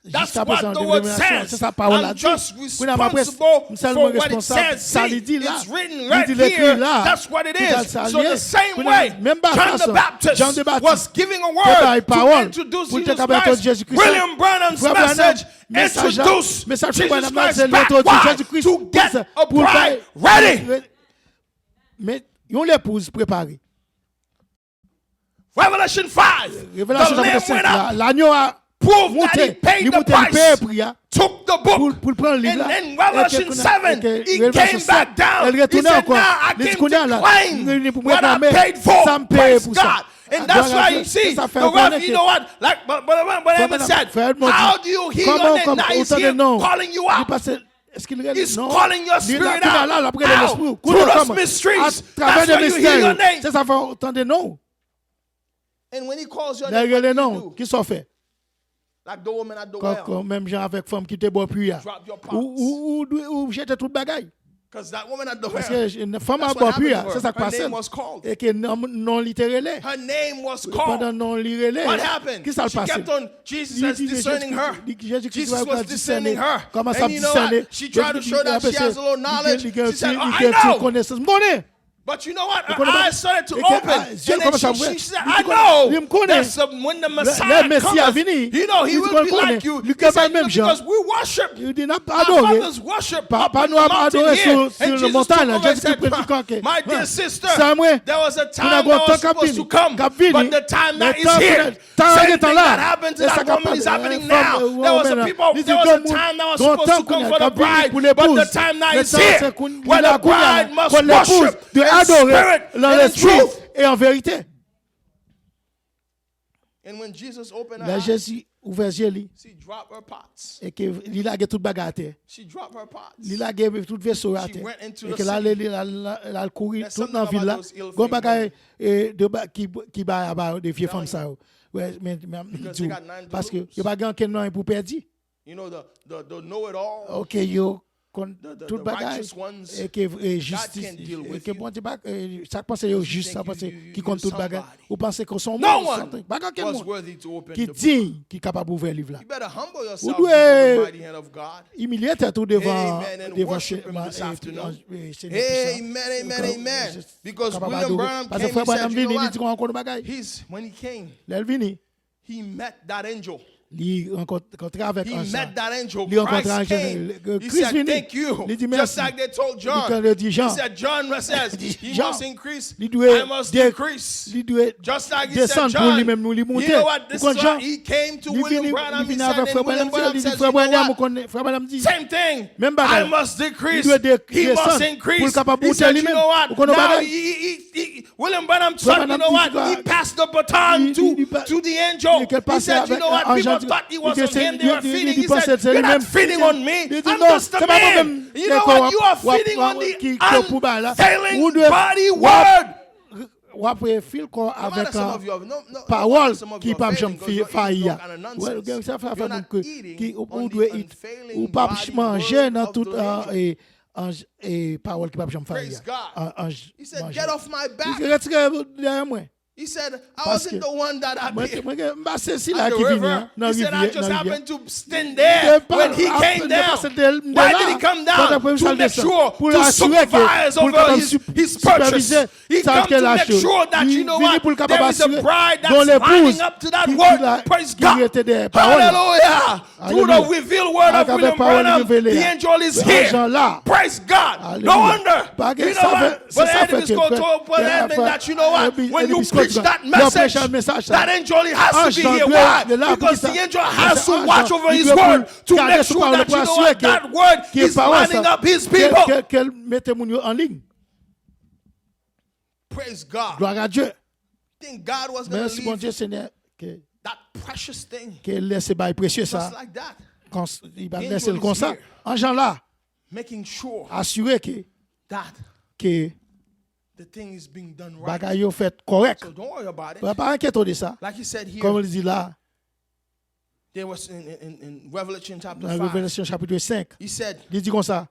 that's what the word says. I'm just responsible for what it says. See, it's written right here. That's what it is. So the same way John the Baptist was giving a word to introduce Jesus Christ, William Branham's message introduced Jesus Christ back. Why? To get a bride ready. Men yon lepouz prepare. Revelation five, the Lamb went up, proved that he paid the price, took the book, and in Revelation seven, he came back down. He said, "Now I came to claim what I paid for." Praise God. And that's why you see the Rev, you know what? Like, but, but, but, but Evan said, "How do you hear your name?" Now he's here calling you out. He's calling your spirit out. How? Through those mysteries. That's why you hear your name. And when he calls your name, what do you do? Like the woman at the well. Menm jan avèk fanm ki te bò pwi a. Ou, ou, ou, ou jete tout bagay. Paske fanm a bò pwi a, se sa k pase l. E ke non, non li te rele. Pandan non li rele, ki sa l pase? Li di, Jezi Kris, Jezi Kris wè l disène. Kòman sa ap disène? Li gen, li gen ti konesans. M konnen. But you know what? Her eyes started to open. And then she, she said, "I know that when the Messiah comes, you know, he will be like you." He said, "You know, because we worship our fathers worship up on the mountain here." And Jesus took over and said, "My dear sister, there was a time that was supposed to come, but the time now is here." Same thing that happened to that woman is happening now. There was a people, there was a time that was supposed to come for the bride, but the time now is here where the bride must worship in spirit and in truth. And when Jesus opened her eyes, she dropped her pots. E ke li lage tout bagay atè. She dropped her pots. Li lage tout veso yo atè. E ke l ale, li al, al kouri tout nan vil la. Gon bagay, e, de ba, ki, ki bay a ba yo, de vye fanm sa yo. Men, men, men, di w, paske yo pa gen ankenn anyen pou pèdi. You know, the, the, the know-it-all. Ok, yo konn tout bagay. E ke, e, jistis, e ke Bondye pa, e, sa k panse yo jis, sa k panse ki konn tout bagay. Ou panse ke se yon moun, pa gen ankenn moun ki diy, ki kapab ouvè liv la. Ou dwe imilye tèt ou devan, devan Senyè pwisan. Paske Frè Branham vini, li di konn yon bagay. Lè l vini, li rankontre avèk anj sa. Li rankontre anj la. Kris vini. Li di mèsi. Li di Jan. Li di Jan. Li dwe, li dwe desann pou li menm, nou li moute. Ou konn Jan? Li vini, li vini avèk Frè Branham, li di, Frè Branham, ou konn, Frè Branham di, menm bagay. Li dwe de, desann pou l kapab moute li menm. Ou konn yon bagay? William Branham said, you know what? He passed the baton to, to the angel. He said, you know what? People thought he was on him. They were feeding. He said, you're not feeding on me. I'm just a man. You know what? You are feeding on the unfailing body word. W ap fil kò avèk pawòl ki p ap janm fayi a. Gen sa fè moun ki ou dwe it, ou p ap manje nan tout, e, anj, e, pawòl ki p ap janm fayi a. Anj manje. Li di, retire dèyè mwen. Paske mwen, mwen pa se sila ki vini an, nan rivyè, nan rivyè. Mwen pa, mwen pase de, de la, pandan ke m sal desann, pou l asire ke, pou l kapab sipèvize sa ke l achte yo. Li vini pou l kapab asire gen yon lepouz ki, ki la, ki rete dèyè pawòl la. Through the revealed word of William Branham, the angel is here. Praise God. No wonder. You know what? Brother Edwin Scott told Brother Edmund that, you know what? When you preach that message, that angel has to be here. Why? Because the angel has to watch over his word to make sure that, you know what, that word is lining up his people. Ke l mete moun yo an liy. Praise God. Glwa a Dye. Mèsi Bondye, Senyè, ke, ke l lèse bay presye sa. Li pa t lèse l konsa. Anj lan la, asire ke, ke The thing is being done right. Bagay yo fèt kòrèk. So don't worry about it. Pa, pa enkyete w de sa. Like he said here, kòm li di la, there was in, in, in Revelation chapter nan five, Revelasyon chapit senk, he said, li di konsa,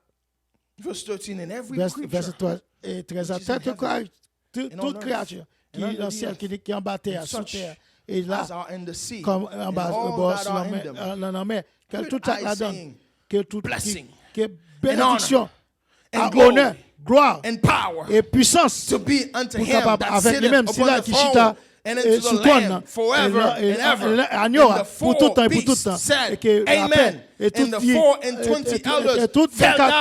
verse thirteen, and every vès, vès creature twa, e trèz la, which is in heaven, tout, tout kreyati ki nan syèl, ki, ki anba tè a, sou tè a, e la, kòm anba bò sou lanmè, nan lanmè, ke tout sa k ladan, ke tout, ke benediksyon, a onè, glwa, e pwisans pou kapab avèk li menm, sila ki chita sou twòn nan, e agno a, pou tout tan e pou tout tan, e ke lapè, e tout, e tout vennkat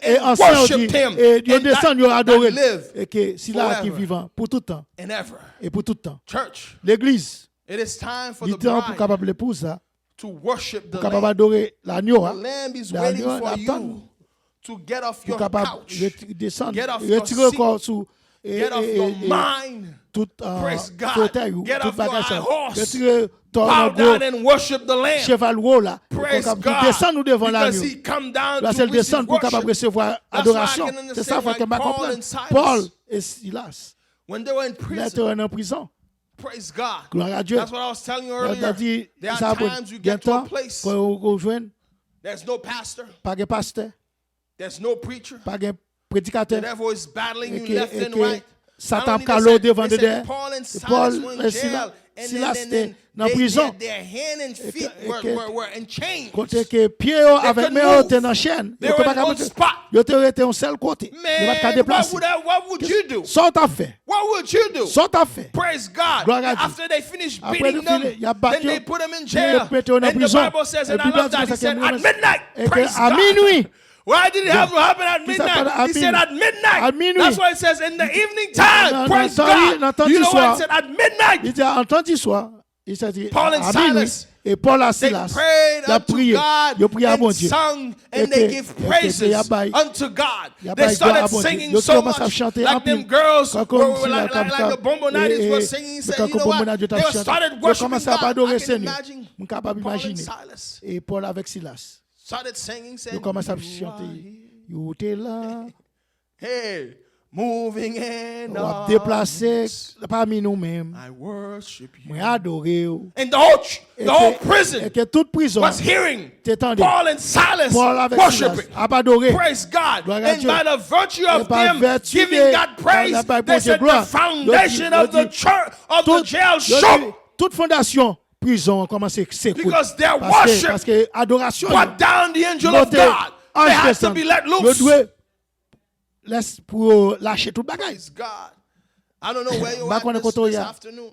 e ansyen yo di, e yo desann, yo adore l, e ke sila ki vivan pou tout tan e pou tout tan. Legliz, li tan pou kapab lepouz la, pou kapab adore lagno a. Lagno a ap tann ou pou kapab desann, retire kò w sou tout fotèy ou, tout bagay sa yo. Retire tò nan gwo cheval wo w la, pou kapab desann ou devan lagno. Paske l desann pou kapab resevwa adorasyon. Se sa fè ke m pa konprann Pòl e Silas, lè yo te nan prizon. Praise God. Glwa a Dye. That's what I was telling you earlier. There are times you get to a place, gen tan pou ou jwenn, there's no pastor, pa gen pastè, there's no preacher, pa gen predikatè. The devil is battling you left and right. Satan ap kale w devan, dèyè. Pòl e Silas te nan prizon, kote ke pye yo avèk men yo te nan chèn. Yo te pa ka, yo te rete yon sèl kote. Yo pa t ka deplase. Sa w t ap fè? Sa w t ap fè? Praise God. Glwa a Dye. After they finish beating them, y ap bat yo, then they put them in jail. Yo mete yo nan prizon. And the Bible says, and I love that, he said, at midnight. Praise God. A minwi. Why did it have to happen at midnight? He said, at midnight. That's why it says, in the evening time. Praise God. You know why it said at midnight? Li di, an tan di swa. Li di, Paul and Silas, e Pòl ak Silas, y ap priye, yo priye a Bondye. And they give praises unto God. They started singing so much, like them girls were, were like, like, like the Bonbon Nighties were singing, he said, you know what? They started worshiping God. I can imagine Paul and Silas started singing, saying, you are here. Hey, moving in our midst. W ap deplase pami nou menm. I worship you. Mwen adore w. And the whole, the whole prison was hearing Paul and Silas worshiping. Praise God. And by the virtue of them giving God praise, they said the foundation of the church, of the jail shook. Tout fondasyon prizon an kòmanse sekwe. Because their worship brought down the angel of God. They had to be let loose. Lès pou yo lache tout bagay. Praise God. I don't know where you at this, this afternoon,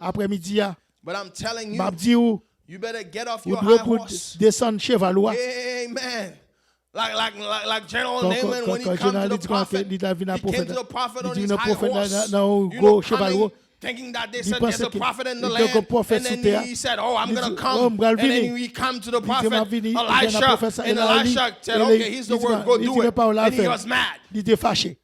but I'm telling you, m ap di w, you better get off your high horse. Ou dwe pou desann cheval ou a. Amen. Like, like, like, like General Naaman, when he come to the prophet, he came to the prophet on his high horse. You know, coming, thinking that they said there's a prophet in the land, and then he said, oh, I'm gonna come. And then he come to the prophet Elisha, and Elisha said, okay, he's the word, go do it. And he was mad. Li te fache.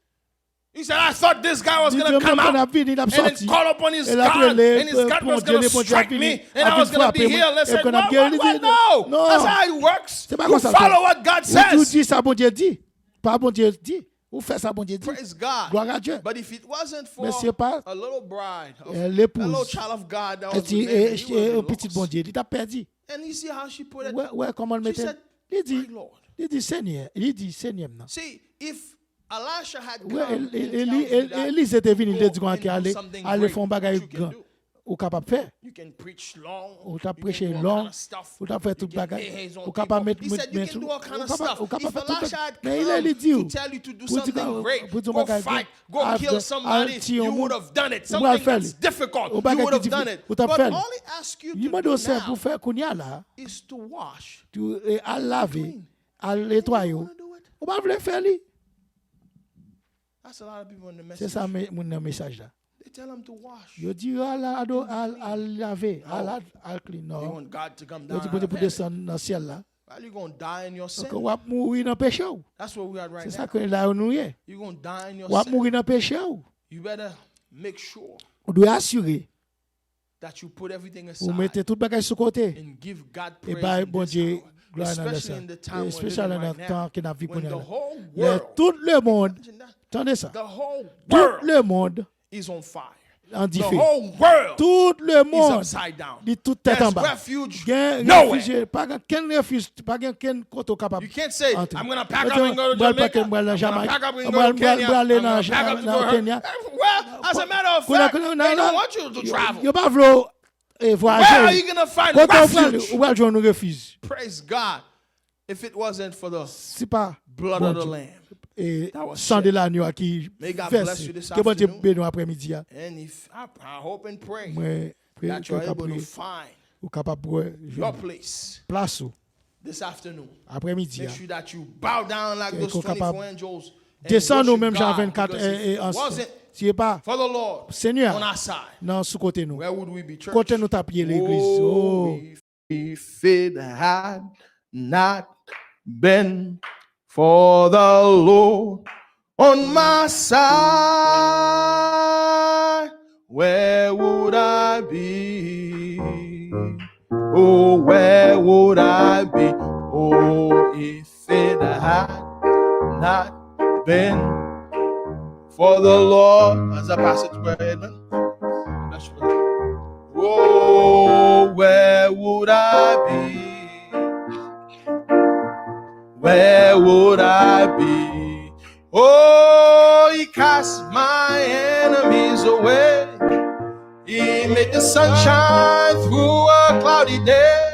He said, I thought this guy was gonna come out and then call upon his God, and his God was gonna strike me, and I was gonna be healed. They said, what, what, what? No, that's not how it works. You follow what God says. Ou di sa Bondye di. Pa Bondye di. Ou fè sa Bondye di. Praise God. Glwa a Dye. But if it wasn't for a little bride, a little child of God that was with him, he would have been lost. Men si pa, e, e, e, yon pitit Bondye, li t ap pèdi. And you see how she put it? Wè, wè kòman l mete l. She said, my Lord. Li di, li di, Senyè, li di, Senyè m nan. See, if Elisha had come and tell you that, Elize te vini, li te di konsa, ale, ale fè yon bagay gran. Ou kapab fè. Ou t ap preche long, ou t ap fè tout bagay, ou kapab met, met men sou, ou kapab, ou kapab fè tout bagay. Men lè li di w, pou di, pou di yon bagay, al, al tiye yon moun, ou pral fè li. Yon bagay ki difi-, ou t ap fè li. Li mande w sèl pou fè kounye a la, pou, e, al lave, al netwaye w. Ou pa vle fè li. Se sa moun nan mesaj la. Yo di, al, al, al lave, al, al, al clean. Non. Yo di Bondye pou desann nan syèl la. Donk, w ap mouri nan peche w. Se sa ke la nou ye. W ap mouri nan peche w. Ou dwe asire ou mete tout bagay sou kote e bay Bondye glwa nan lè sa. Espesyalman nan tan ke n ap viv kounye a la. Lè tout lemonn, tande sa, tout lemonn is on fire. An The dife. Whole world Tout le is monde upside down. Li tout tèt There's anba. Refuge Gen nowhere. Refijye, pa gen kenn refij, pa gen kenn kote w kapab You can't say, antre. "I'm gonna pack Yo up di, and go to "Mwen pral Jamaica. pake, mwen al nan I'm gonna Jamayik, pack up and mwen go pral to mwen pral- Kenya. mwen pral ale I'm nan gonna Ja- pack up and go." nan Kenya." Well, as a matter of Kounye a, fact, kounye a, they nan- don't want you to travel. Yo pa vle w eh, Where are vwayaje. You gonna find Kote w pral, refuge? Ou pral jwenn yon refij. Praise God. If it wasn't for the Si pa blood of the Bondye, Lamb. E That was san shed. De lanyo a ki May God vèse. Bless you this Ke Bondye afternoon. Beni w aprèmidi a. And if I, I hope and pray Mwen preye that you're ke w ka able to priye, find ou kapab pwè your place plas ou this afternoon. Aprèmidi Make a. Sure that you bow down like Ke those ke w kapab twenty-four angels and desann ou worship menm jan God, vennkat because if it ansyen. wasn't Si e pa for the Lord Senyè on our side, nan sou kote nou, where would we be, church? Kote nou t ap ye legliz? Oh. If it had not been for the Lord on my side, where would I be? Oh, where would I be? Oh, if it had not been for the Lord. As I pass it to Brother Edmund. Oh, where would I be? Where would I be? Oh, he cast my enemies away. He made the sun shine through a cloudy day.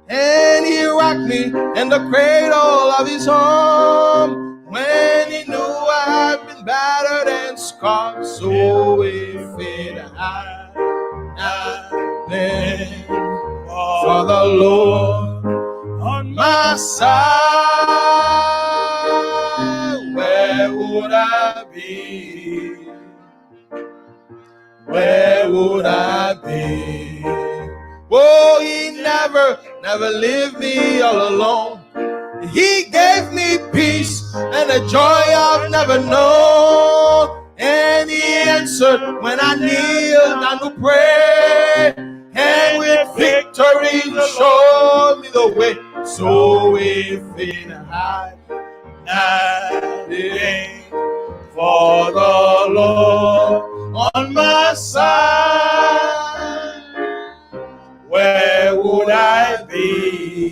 And he rocked me in the cradle of his arm when he knew I'd been battered and scarred. So if it had not been for the Lord on my side, where would I be? Where would I be? Oh, he never, never leave me all alone. He gave me peace and a joy I've never known. And he answered when I kneel down to pray. And with victory he showed me the way. So if it had not been for the Lord on my side, where would I be?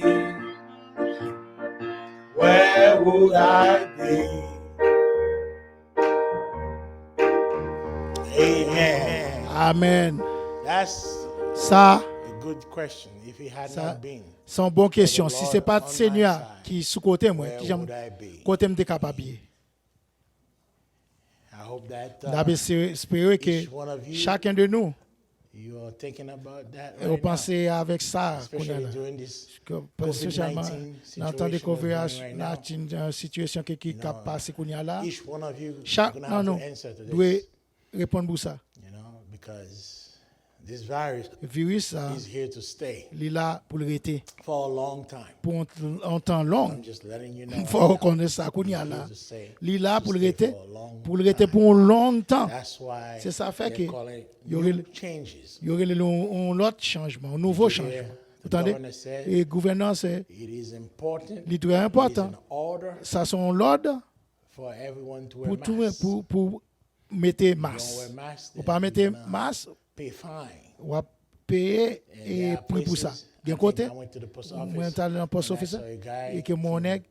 Where would I be? Amen. Amen. That's Sa a good question. If he had Sa- not been, se yon bon kesyon. Si se pa t on my Senyè side, ki sou kote mwen, where ki jan would I be? Kote m te kapab ye? I hope that N ap uh, espere, espere ke each one of you, chaken de nou you are thinking about that ou right now, panse avèk sa kounye a especially la. during this Ke- COVID Espesyalman nineteen nan tan de situation we're koviraj in right now. Nineteen, uh, sitiyasyon ki, ki You k ap know, pase kounye a la. Each one of you Chak gonna nan have nou to answer to dwe this, reponn pou sa. You know, because this virus Viris sa, is here to stay li la pou l rete for a long time. Pou yon, yon tan long. I'm just letting you know. Fò w konnen sa kounye a la. To say, Li la to pou l stay rete, for a long pou l rete time. Pou yon long tan. That's why Se sa fè they're ke calling yo new rele- changes. Yo rele l yon yon lòt chanjman, yon nouvo Did you hear chanjman. the Ou tande? governor said, E gouvènè an se, It is important. Li trè It is enpòtan. An order Sa se yon lòd for everyone to wear pou tou, masks. Pou, pou mete You don't mas. Wear masks, Ou pa then mete you're gonna mas, Pay fine. W ap peye And there are pri pou sa. Places, Gen I think kote, I went to the post office, mwen t ale nan post and I ofis saw la, a guy e ke mwen wè yon nèg,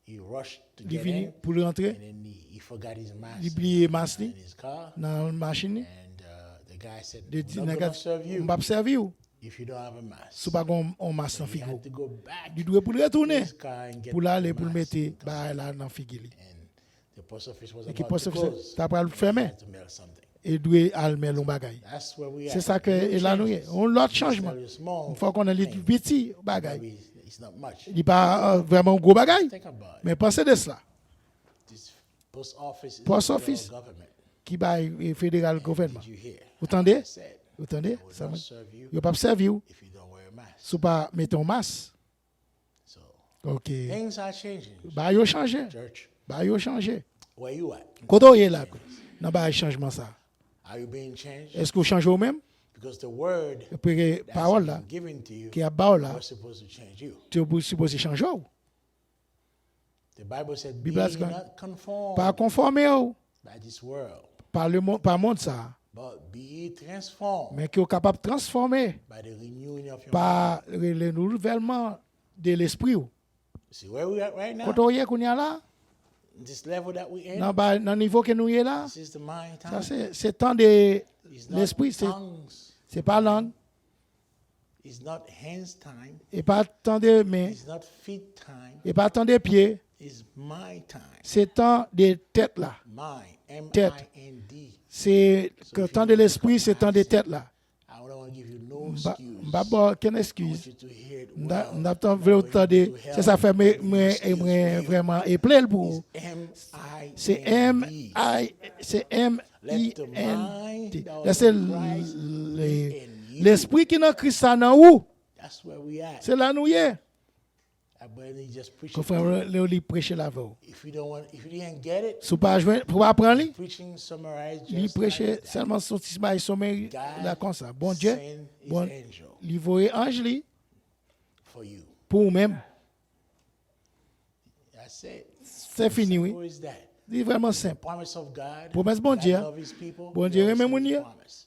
He rushed to li get vini in, pou l rantre, and then he, he forgot his mask Li bliye mas li in his car, nan machin li. And uh, the guy said, Li di "I'm not nèg gonna la, serve you "M p ap sèvi w if you don't have a mask." si w pa gen yon, yon mas nan He figi w." had to go back Li dwe pou l retounen his car and get pou l ale the pou l mask mete and come bagay out. La nan figi li. And the post office was E ki about post to ofis close. Ta pral He fèmen. Had to mail something. E dwe al men l yon bagay. That's where we Se at. Sa ke New e la nou ye. Changes. Yon lòt Just chanjman. tell you small M fè w konnen li thing. Piti bagay. Maybe it's not much. Li pa uh, vrèman yon gwo bagay. Think about it. Men panse de sela. This post office is Post a office. Federal government. Ki bay eh, federal government. Did you hear? Ou tande? I said, Ou tande? "I will Sa not mwen- serve you Yo p ap sèvi w if you don't wear a mask." Si w pa mete yon mas. So Ok. Things are changing. Bagay yo chanje. Church, Bagay yo chanje. Where you at? Kote w ye la nan bagay chanjman sa? Are you being changed? Èske w chanje w menm? Because the word Pweke that's pawòl la been given to you ki ap ba w la, was supposed to change you. Te pou sipoze chanje w. The Bible said, Bib la "Be di kon- not conformed Pa konfòme w by this world, pa lemonn, pa mond sa a. Men ke w kapab transfòme pa renouvèlman de lespri w. Kote w ye kounye a la? Nan nivo ke nou ye la, sa se tan de lespri, se pa lang. E pa tan de men. E pa tan de pye. Se tan de tèt la. Tèt. Se tan de lespri, se tan de tèt la. M pa ba w okenn eskiz. M ta vle w tande. Se sa fè mwen, mwen, mwen vrèman eple l pou ou. Se M I, se M I N T. Lè se lespri ki nan Kris la nan ou. Se la nou ye. Konfrè Leoli preche l avè w. Si w pa jwenn, pou w pa pran li, li preche sèlman sou ti bay somay la konsa. Bondye, bon, li voye anj li pou ou menm. Se fini, wi. Li vrèman senp. Pwomès Bondye a, Bondye renmen moun li,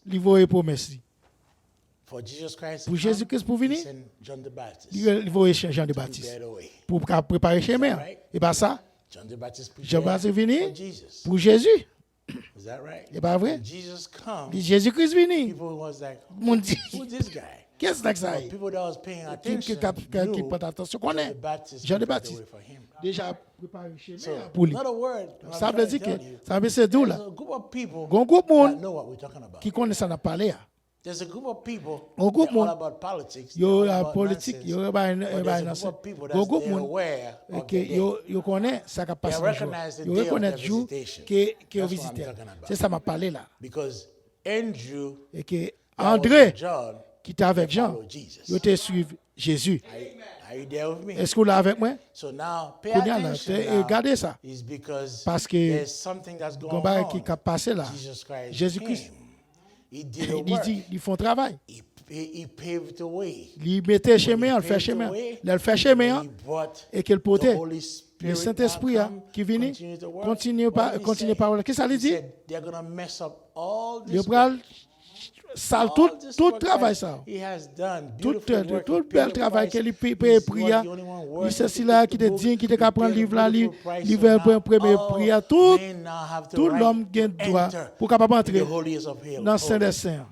li voye pwomès li. Pou Jezi Kris pou vini, li voye Jan de Batis pou ka prepare chemen an. E pa sa? Jan de Batis vini pou Jezi. E pa vre? Jezi Kris vini. Moun di, kiyès nèg sa ye? Ki, ki, ki, ki pran atansyon konnen Jan de Batis deja prepare chemen an pou li. Sa vle di ke, sa vle se di w la, gon gwoup moun ki konnen sa n ap pale a. Yon gwoup moun, yo la politik, yo bay nan sèt. Yon gwoup moun, yo konnen sa k ap pase nan jou. Yo rekonèt jou ke, ke yo vizite. Se sa m ap pale la. E ke Andre, ki te avèk Jan, yo te swiv Jezi. Èske w la avèk mwen? Kounye a la, gade sa. Paske gon bagay ki, k ap pase la. Jezi Kris, li di, li fè yon travay. Li mete chemen an, li fè chemen an. Lè l fè chemen an, e ke l pote Sentespri a ki vini, kontinye pawòl la. Kisa li di? Yo pral sal tout, tout travay sa yo. Tout, tout bèl travay ke li peye pri a. Li se sila ki te diy, ki te ka pran liv la, li, li pran premye pri a. Tout, tout lòm gen dwa pou kapab antre nan Sen dè Sen an.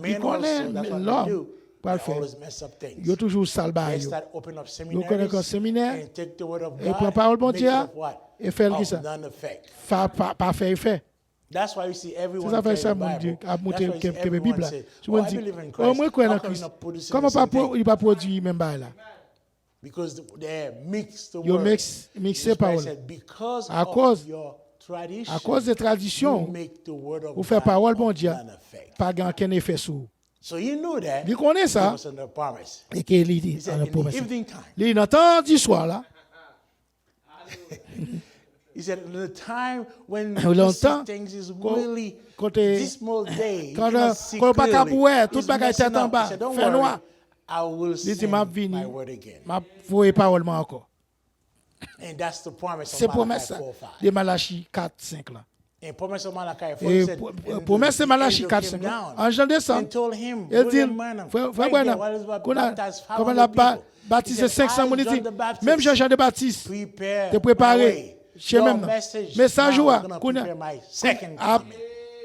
Li konnen lòm pral fè. Yo toujou sal bagay yo. Yo konnen kon seminè, e pran pawòl Bondye a, e fè l kisa? Pa, pa, pa fè efè. Se sa fè sa moun di, ap montre ke, kenbe Bib la. Si moun di, oh, mwen kwè nan Kris. Kòman pa, li pa pwodui menm bagay la? Yo mikse pawòl. Akoz, akoz de tradisyon ou, ou fè pawòl Bondye a pa gen okenn efè sou ou. Li konnen sa, e ke li di nan pwomès. Li nan tan di swa la. Lontan, kote, kote w pa kab wè, tout bagay tèt anba, fè nwa. Li di, m ap vini, m ap voye pawòl mwen ankò. Se pwomès sa de Malachi kat senk la. E pwomès de Malachi kat senk la, anj lan desann. E l di l, frè, frè Branham, kounye a, kòman l ap batize senk san moun, li di, menm jan Jan de Batis te prepare chemen m nan, mesaj ou a, kounye a, ap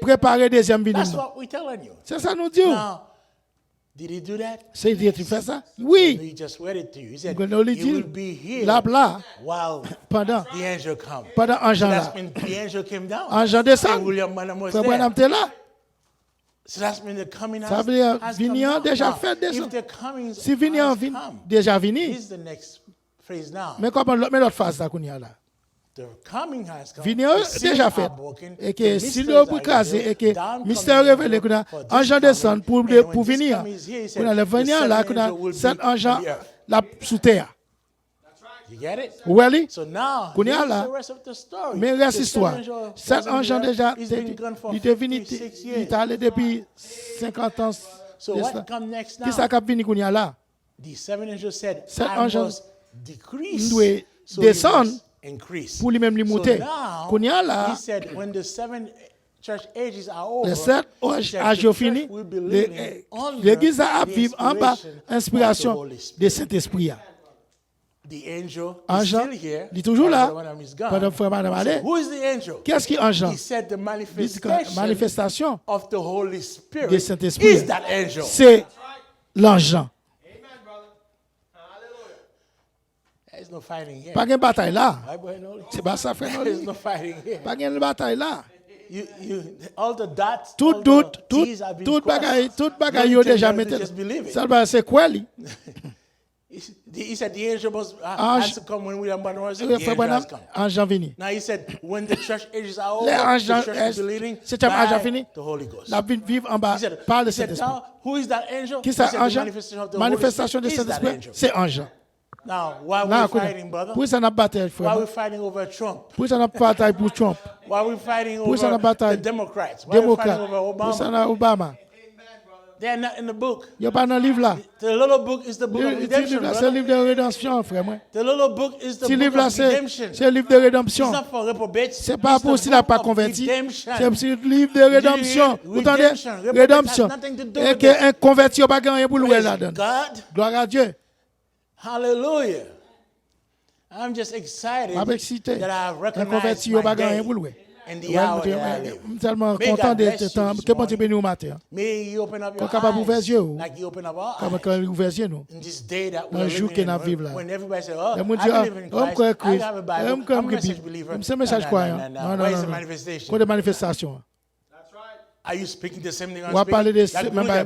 prepare dezyèm vini m nan. Se sa nou di w. Se li te fè sa? Wi. Li di l ap la pandan, pandan anj lan la. Anj lan desann. Frè Branham te la. Sa vle di vini an deja fèt deja. Si vini an vin, deja vini, men kòman lòt, men lòt faz la kounye a la? Vini an deja fèt. E ke sil yo pou kraze, e ke mistè yo revele, kounye a, anj lan desann pou, pou vini an. Kounye a, lè vini an la, kounye a, sèt anj lan l ap sou tè a. Ou wè li? Kounye a la, men rès istwa. Sèt anj lan deja, li te vini, li te ale depi senkant an de sa. Kisa k ap vini kounye a la? Sèt anj lan dwe desann pou li menm li moute. Kounye a la, Lè sèt aj yo fini, legliz la ap viv anba enspirasyon de Sentespri a. Anj lan, li toujou la, pandan frè madanm ale. Kiyès ki anj lan? Li di ke manifestasyon de Sentespri a, se lanj lan. Pa gen batay la. Se pa sa, frè Noli. Pa gen batay la. Tout dout, tout, tout bagay, tout bagay yo deja mete. Sèlman se kwè li. Anj, frè Branham, anj lan vini. Lè anj lan, setyèm aj lan fini, l ap vin viv anba pa le Sentespri. Kisa anj lan? Manifestasyon de Sentespri, se anj lan. Nan, kounye a, poukisa n ap batay, frè mwen? Poukisa n ap batay pou Trump? Poukisa n ap batay demokrat? Poukisa n ap Obama? Yo pa nan liv la. Ti liv la se liv de redanmsyon, frè mwen. Ti liv la se, se liv de redanmsyon. Se pa pou sila k pa konvèti. Se ti liv de redanmsyon. Ou tande? Redanmsyon. E ke en konvèti yo pa gen anyen pou l wè ladan. Glwa a Dye. Hallelujah. I'm just excited that I have recognized my day and the hour that I live. M tèlman kontan de tan ke Bondye beni w maten an. May He open up your eyes like He opened up our eyes in this day that we're living in, when everybody said, "Oh, I believe in Christ. I have a Bible. I'm a message believer." Nah, nah, nah, nah. Where's the manifestation? Kote manifestasyon an? Are you speaking the same thing I'm speaking? W ap pale de menm bagay.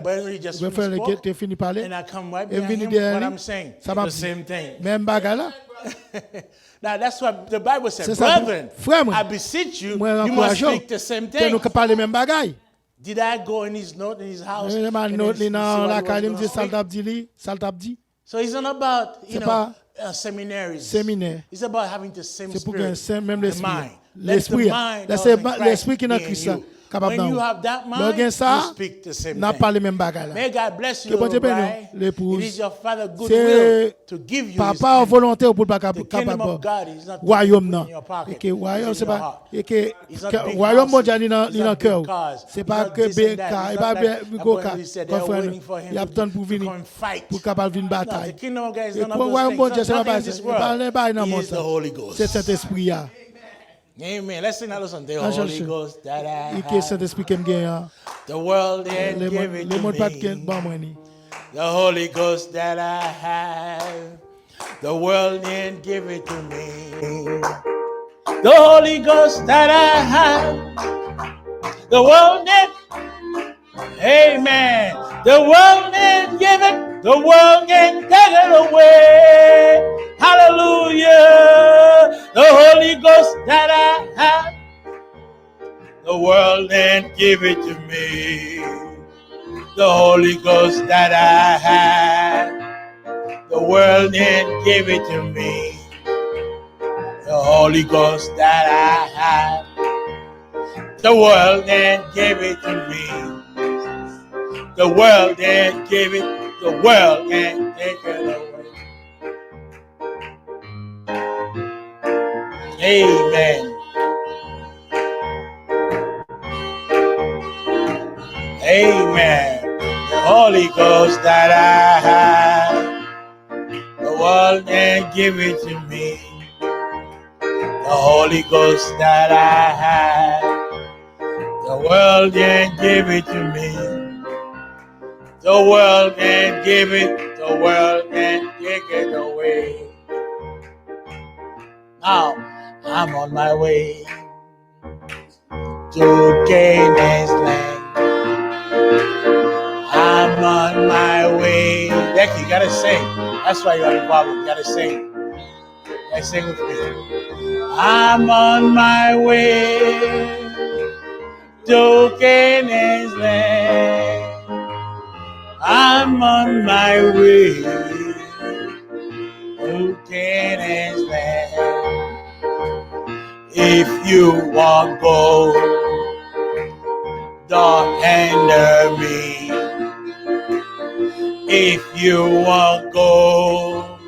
Frè Leke te fini pale. E m vini dèyè li. Sa m ap di, menm bagay la. Now, that's what the Bible said. Brethren, I beseech you, you must speak the same thing. Ke nou ka pale menm bagay. Did I go in his note, in his house, and then see what he was gonna speak? Li nan lakay li, m di sa l t ap di li, sa l t ap di. So it's not about, you know, uh, seminaries. It's about having the same spirit, the mind. Let the mind of Christ be in you. When you have that mind, you speak the same thing. May God bless you, Ray. It is your Father good will to give you His kingdom. The kingdom of God is not to be put in your pocket, it's in your heart. It's not big houses. It's not big cars. It's not this and that. It's not that. That's what he said. They are waiting for him to come and fight. No, the kingdom of God is none of those things. Nothing in this world. He is the Holy Ghost. Amen. Let's sing that little song. The Holy Ghost that I have. The world didn't give it to me. The Holy Ghost that I have. The world didn't give it to me. The Holy Ghost that I have, the world didn't, amen. The world didn't give it, the world didn't take it away. Hallelujah. The Holy Ghost that I have, the world didn't give it to me. The Holy Ghost that I have, the world didn't give it to me. The Holy Ghost that I have, the world didn't give it to me. The world didn't give it, the world can't take it away. Amen. Amen. The Holy Ghost that I have, the world didn't give it to me. The Holy Ghost that I have, the world didn't give it to me. The world didn't give it, the world didn't take it away. Now, I'm on my way to Canaan's land. I'm on my way. Becky, you gotta sing. That's why you're involved. You gotta sing. Let's sing with me. I'm on my way to Canaan's land. I'm on my way to Canaan's land. If you want gold, don't hinder me. If you want gold,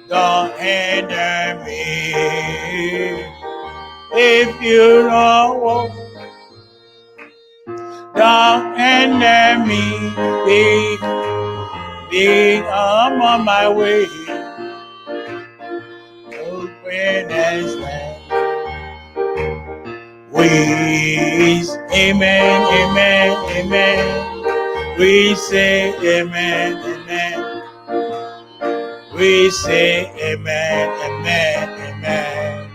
don't hinder me. If you don't want Down and let me be, be, I'm on my way. Open as we, amen, amen, amen. We say amen, amen. We say amen, amen, amen.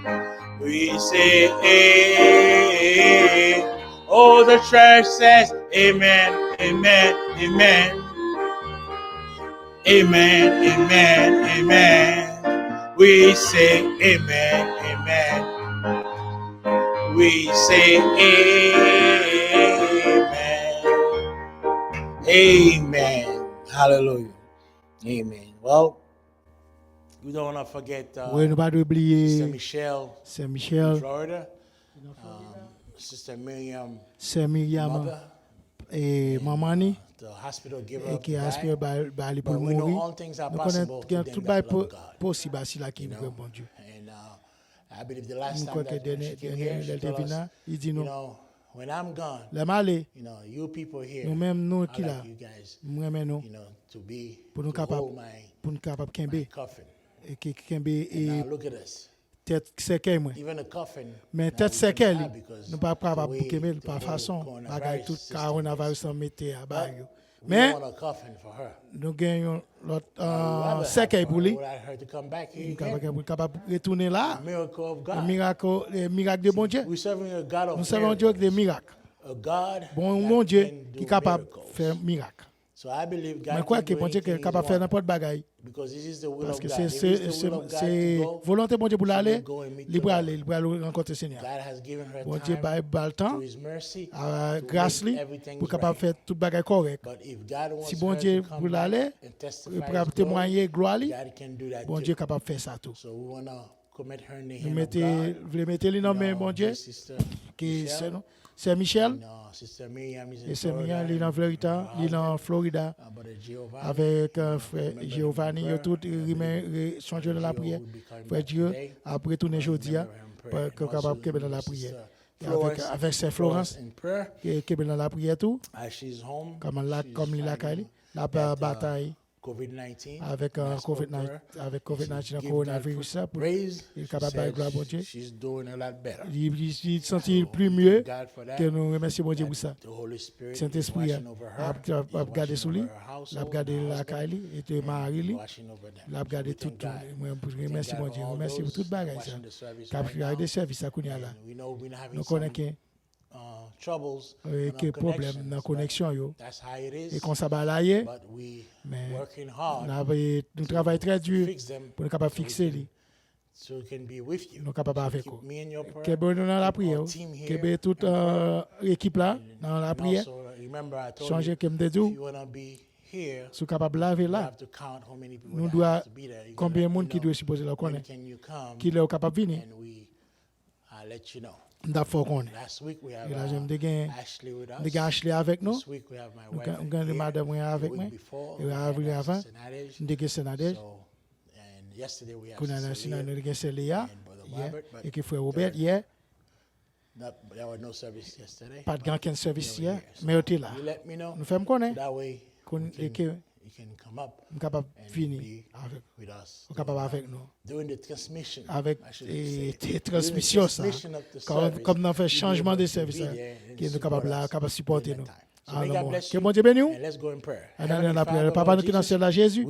We say amen. Oh, the church says amen, amen, amen. Amen, amen, amen. We say amen, amen. We say amen. Amen. Hallelujah. Amen. Well, we don't want to forget uh, Wi, nou pa dwe bliye Sister Michelle Sè Michel, in Florida, um, Sister Miriam, Sè Miryam, mother, e manman ni, the hospital give e up ki to die. Aspire ba, ba li pou But l we know mouri. All things are Nou konnen possible to gen them tout that bagay love po- God. Posib a sila ki You know? Renmen Bondye. And uh, I believe the last Mwen time kwè ke that when dènye she came dènye here, lè she l te told vin us, la, li di you nou, know, when I'm gone, lè m ale, you know, you people here, nou menm nou I ki la, like you guys, m renmen nou, you know, to be, pou nou to kapab, hold my, pou nou kapab kenbe, my coffin. E ke kenbe And e now look at us. Tèt sèkèy mwen. Even the coffin, Men now tèt we can't sèkèy li, have because nou pa kapab the way kenbe l the pa whole fason bagay coronavirus tout system kowonaviris is. Lan mete a ba But yo. We Men don't want a coffin for her. Nou gen yon lòt uh, sèkèy pou li. Would like her to come back here Li kapab, again. Li kapab retounen la. Miracle of God. Mirak, eh, mirak de Bondye. We serving a God of Nou sèvi yon Dye de miracles. Mirak. A God Bon that Bondye can do ki kapab miracles. Fè mirak. So I believe God Mwen kwè can ke do Bondye anything He kapab fè wants. Nenpòt bagay. Because this is the will of Paske God. Se, If se, it's the se, will of God se to go, volonte Bondye pou l ale, li pral, li pral rankontre Senyè. God has given her Bondye time ba, ba l tan, to His mercy, a to gras make li, everything pou kapab right. Fè tout bagay kòrèk. But if God wants Si Bondye her to come pou l ale, back and li testify pral His glory, temwaye glwa li, God can do that Bondye too. Kapab fè sa tou. So we wanna commit her in the Nou hand of mete, God. Vle mete li nan men Bondye, ki se nou. Sè Michel, e Sè Miriam li nan Florida, li nan Florida, avèk frè Giovanni, yo tout rimen, sonje nan lapriyè. Frè Dieu ap retounen jodi a, pou ke w kapab kenbe nan lapriyè. E avèk, avèk Sè Florence, ke, kenbe nan lapriyè tou, kòm la, kòm li lakay li, l ap batay avèk uh, covid nineteen, avèk covid nineteen, kowonaviris la, pou li kapab bay glwa Bondye. Li, li, li santi l pi mye ke nou remèsye Bondye pou sa. Sentespri a ap, ap, ap gade sou li, l ap gade lakay li, e te mari li, l ap gade tout, tout. Mwen remèsye Bondye, remèsye pou tout bagay sa. K ap gade sèvis sa kounye a la. Nou konnen ke ke pwoblèm nan koneksyon yo. E konsa bagay la ye. Men n ap, nou travay trè di pou nou kapab fikse li. Nou kapab avèk ou. Kenbe nou nan lapriyè. Kenbe tout ekip la nan lapriyè. Sonje ke m te di w, si w kapab lave la, nou dwe konbyen moun ki dwe sipoze la konnen. Kilè w kapab vini. I'll let you know. M t ap fè w konnen. Last week we have E la, uh, m te gen, Ashley with m te gen us. Ashley avèk nou. This week we have my Nou wife gen, m gen here. Madanm mwen The avèk week mwen. Before, E we la had avril uh, avan, Sister Nadège. M te gen Sè Nadèj. So, and yesterday we have Kounye a Sister Leah. Kounye a Sister Leah, Yè, and Brother Robert, but e ke frè Robert, they're yè. Not, there were no service yesterday, Pa t gen but okenn sèvis they were yè, here. So men yo te la. You let me know. Nou fè m konnen. So that way Koun- we can, e ke you can come up m kapab and vini be avèk with us. Ou kapab avèk nou. During the transmission, Avèk, I should e, say, te during the transmisyon sa, transmission of the kòm, service, kòm nan fè you be chanjman able de to sèvis be la, there and ke nou kapab support la, us kapab sipòte during nou. That time. So may God bless you, Ke Bondye beni w. And let's go in prayer. Ann ale nan lapriyè. Papa nou ki nan syèl la, Jezi,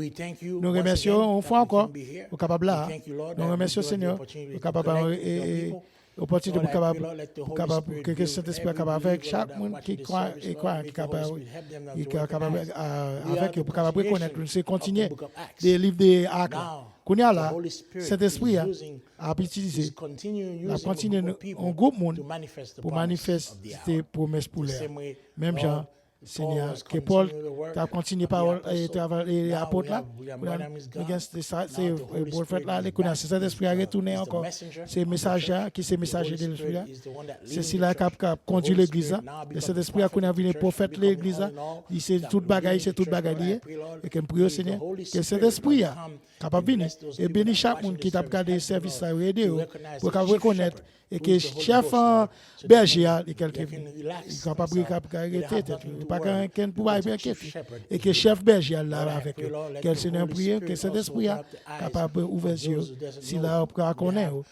nou remèsye w yon fwa ankò. Ou kapab la. Nou remèsye w, Senyè. Ou kapab, e, e, opòtinite pou kapab, pou kapab, ke, ke Sentespri a kapab avèk chak moun ki kwè, e kwè, ki kapab, ki kapab, a, avèk yo, pou kapab rekonèt nou se kontinye de liv de Ak la. Kounye a la, Sentespri a ap itilize, l ap kontinye yon gwoup moun pou manifeste pwomès pou lè a. Menm jan Senyè, ke Pòl t ap kontinye pawòl e travay e apot la. Kounye a, nou gen se sa, se pwofèt la ale, kounye a se Sentespri a retounen ankò. Se mesajè a ki se mesajè de Lespri a. Se sila k ap, k ap kondui legliz la. E Sentespri a kounye a vini pwofèt legliz la. Li se tout bagay, se tout bagay li ye. E ke m priye, Senyè, ke Sentespri a kapab vini e beni chak moun ki t ap gade sèvis sa yo, ede yo pou yo kapab rekonèt e ke chèf, an, bèje a, li kèl ke vini, li kapab, li kapab rete tèt li, pa gen ankenn pou bay enkyete, e ke chèf bèje a la avèk yo. Ke Senyè priye ke Sentespri a kapab ouvè zye yo, sila yo pa konnen yo,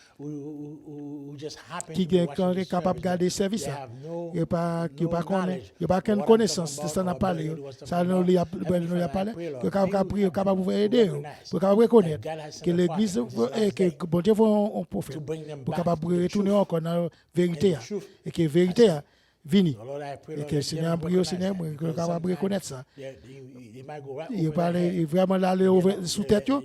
ki gen, ki kapab gade sèvis la, yo pa, yo pa konnen, yo pa gen konesans de sa n ap pale yo. Sa nou li ap, nou li ap pale, yo kapab ka priye, yo kapab ouvè ede yo, pou yo kapab rekonèt ke legliz, e ke Bondye voye yon, yon pwofèt, pou kapab retounen ankò nan verite a, e ke verite a vini. E ke Senyè a priye, Senyè, mwen, ke yo kapab rekonèt sa. Yo pale, e vrèman l ale sou tèt yo.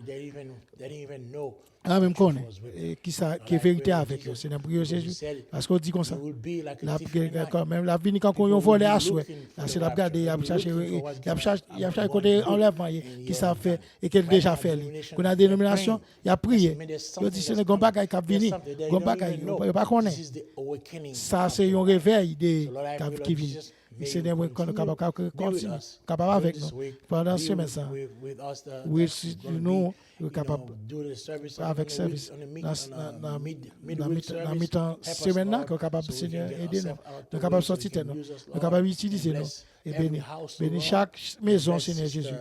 Yo pa menm konnen, e, kisa, ki verite avèk yo. Senyè, m priye Jezi, paske w di konsa, l ap gen kanmenm, l ap vini kankou yon vòlè aswè. La, se l ap gade, y ap chache, y ap chache, y ap chache kote anlèvman ye, kisa ap fè, e ke l deja fè li. Kounye a denominasyon, y ap priye. Yo di, Senyè, gon bagay k ap vini, gon bagay, yo, yo pa konnen. Sa se yon revèy de, k ap, ki vini. Senyè, mwen konnen w kapab, kapab kontinye, kapab avèk nou pandan semèn sa. Wi, si nou, nou kapab avèk sèvis nan, nan, nan, nan mitan, nan mitan semèn nan, ke w kapab, Senyè, ede nou. Nou kapab sòti tèt nou. Nou kapab itilize nou. E beni, beni chak mezon, Senyè Jezi.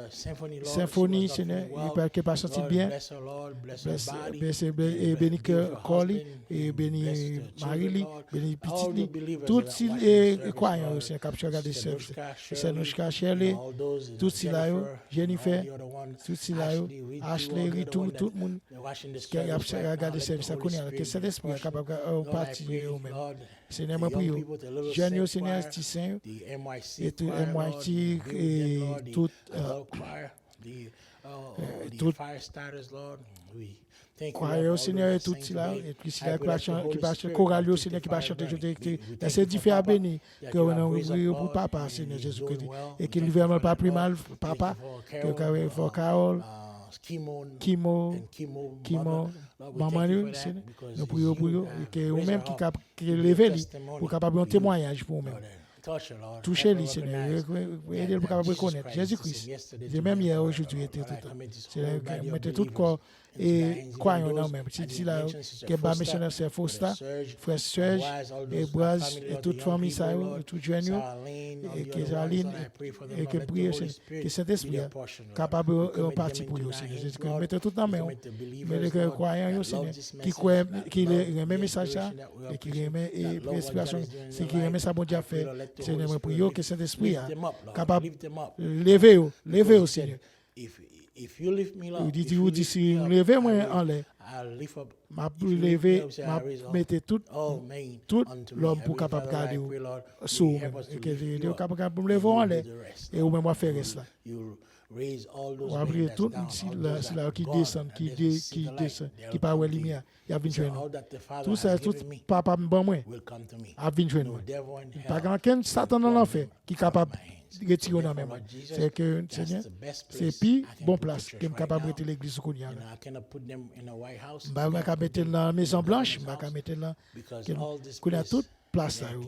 Senfoni, Senyè, ke l pa santi l byen. Blese, blese, e beni kè, kò li, e beni mari li, beni pitit li. Tout si, e, e kwayan yo, Senyè, k ap gade sèvis. Sè nou chita chèle, tout sila yo, Jennifer, tout sila yo, Ashley, Ritou, tout moun ki ap gade sèvis la kounye a, ke Sentespri a kapab yon pati yo menm. Senyè, mwen priye w. Jèn yo, Senyè, ti sen yo, e tout M Y T, e tout, e, e tout kwayè yo, Senyè, e tout sila, e tout sila ki pa chan-, ki pa chan-, koral yo, Senyè, ki pa chante, lèse dife a beni, ke w nan ouvri yo pou papa, Senyè Jezi Kris, e ke gouvènman pa pi mal, papa, ke w ka fè Carol, Kimo, Kimo, manman yo, Senyè, nou priye w pou yo, e ke ou menm ki kap-, ki leve li, pou kapab yon temwayaj pou ou menm. Touche li, Senyè. Re-, re-, re-, ede l pou kapab rekonèt Jezi Kris, de menm yè, ojodi, e toutan. Senyè, mete tout kò e kwayan nan men. Si, sila yo, ke ba misyonè sè Fosta, frè Serge, e Braz, e tout fanmi sa yo, e tout jèn yo, e ke Zaline, e, e ke priye, Senyè, ke Sentespri a kapab yon pati pou yo, Senyè. Jezi Kris, mete tout nan men w. Mete ke kwayan yo, Senyè, ki kwè, ki le-, renmen mesaj sa, e ki renmen, e, enspirasyon, se ki renmen sa Bondye ap fè, Senyè, mwen priye w ke Sentespri a kapab leve yo, leve yo, Senyè. Ou di, di, ou di, si m leve mwen anlè, m ap leve, m ap mete tout, tout lòm pou kapab gade w sou ou menm. E ke ede w kapab, kapab leve w anlè, e ou menm w ap fè rès la. W ap leve tout sila, sila ki desann, ki de-, ki desann, ki pa wè limyè, y ap vin jwenn ou. Tout sa, tout papa m ban mwen, ap vin jwenn mwen. Pa gen ankenn Satan nan lanfè ki kapab retire w nan men mwen. Se ke, Senyè, se pi bon plas ke m kapab rete legliz ou kounye a la. M pa, m pa ka mete l nan Mezon Blanch, m pa ka mete l nan, kounye a tout plas sa yo,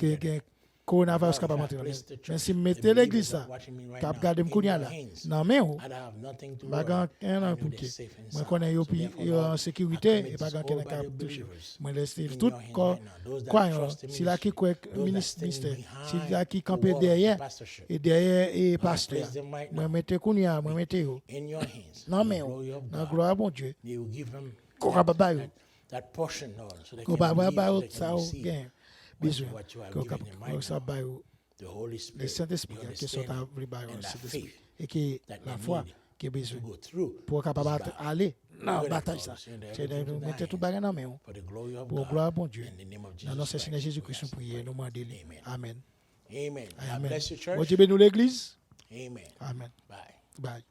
ke gen kowonaviris kapab antre nan men. Men si m mete legliz sa, k ap gade m kounye a la, nan men w, m pa gen anyen pou m pye. Mwen konnen yo pi, yo an sekirite, e pa gen ankenn ka touche. Mwen lese tout kò kwayan, sila ki kwè minis, mistè, sila ki kanpe dèyè, e dèyè, e pastè a. Mwen mete kounye a, mwen mete yo nan men w, nan glwa Bondye. Ke w kapab ba yo, ke w kapab ba yo sa yo gen bezwen, ke w kapab, ke w sa ba yo. Le Sentespri a, ke sa w ta vle ba yo, Sentespri. E ke lafwa ke bezwen pou w kapab at-, ale nan batay sa. Senyè, nou mete tout bagay nan men w. Pou glwa Bondye. Nan non Senyè Jezi Kris, nou priye, nou mande li. Amèn. Amèn. Bondye beni w, legliz. Amèn. Bye.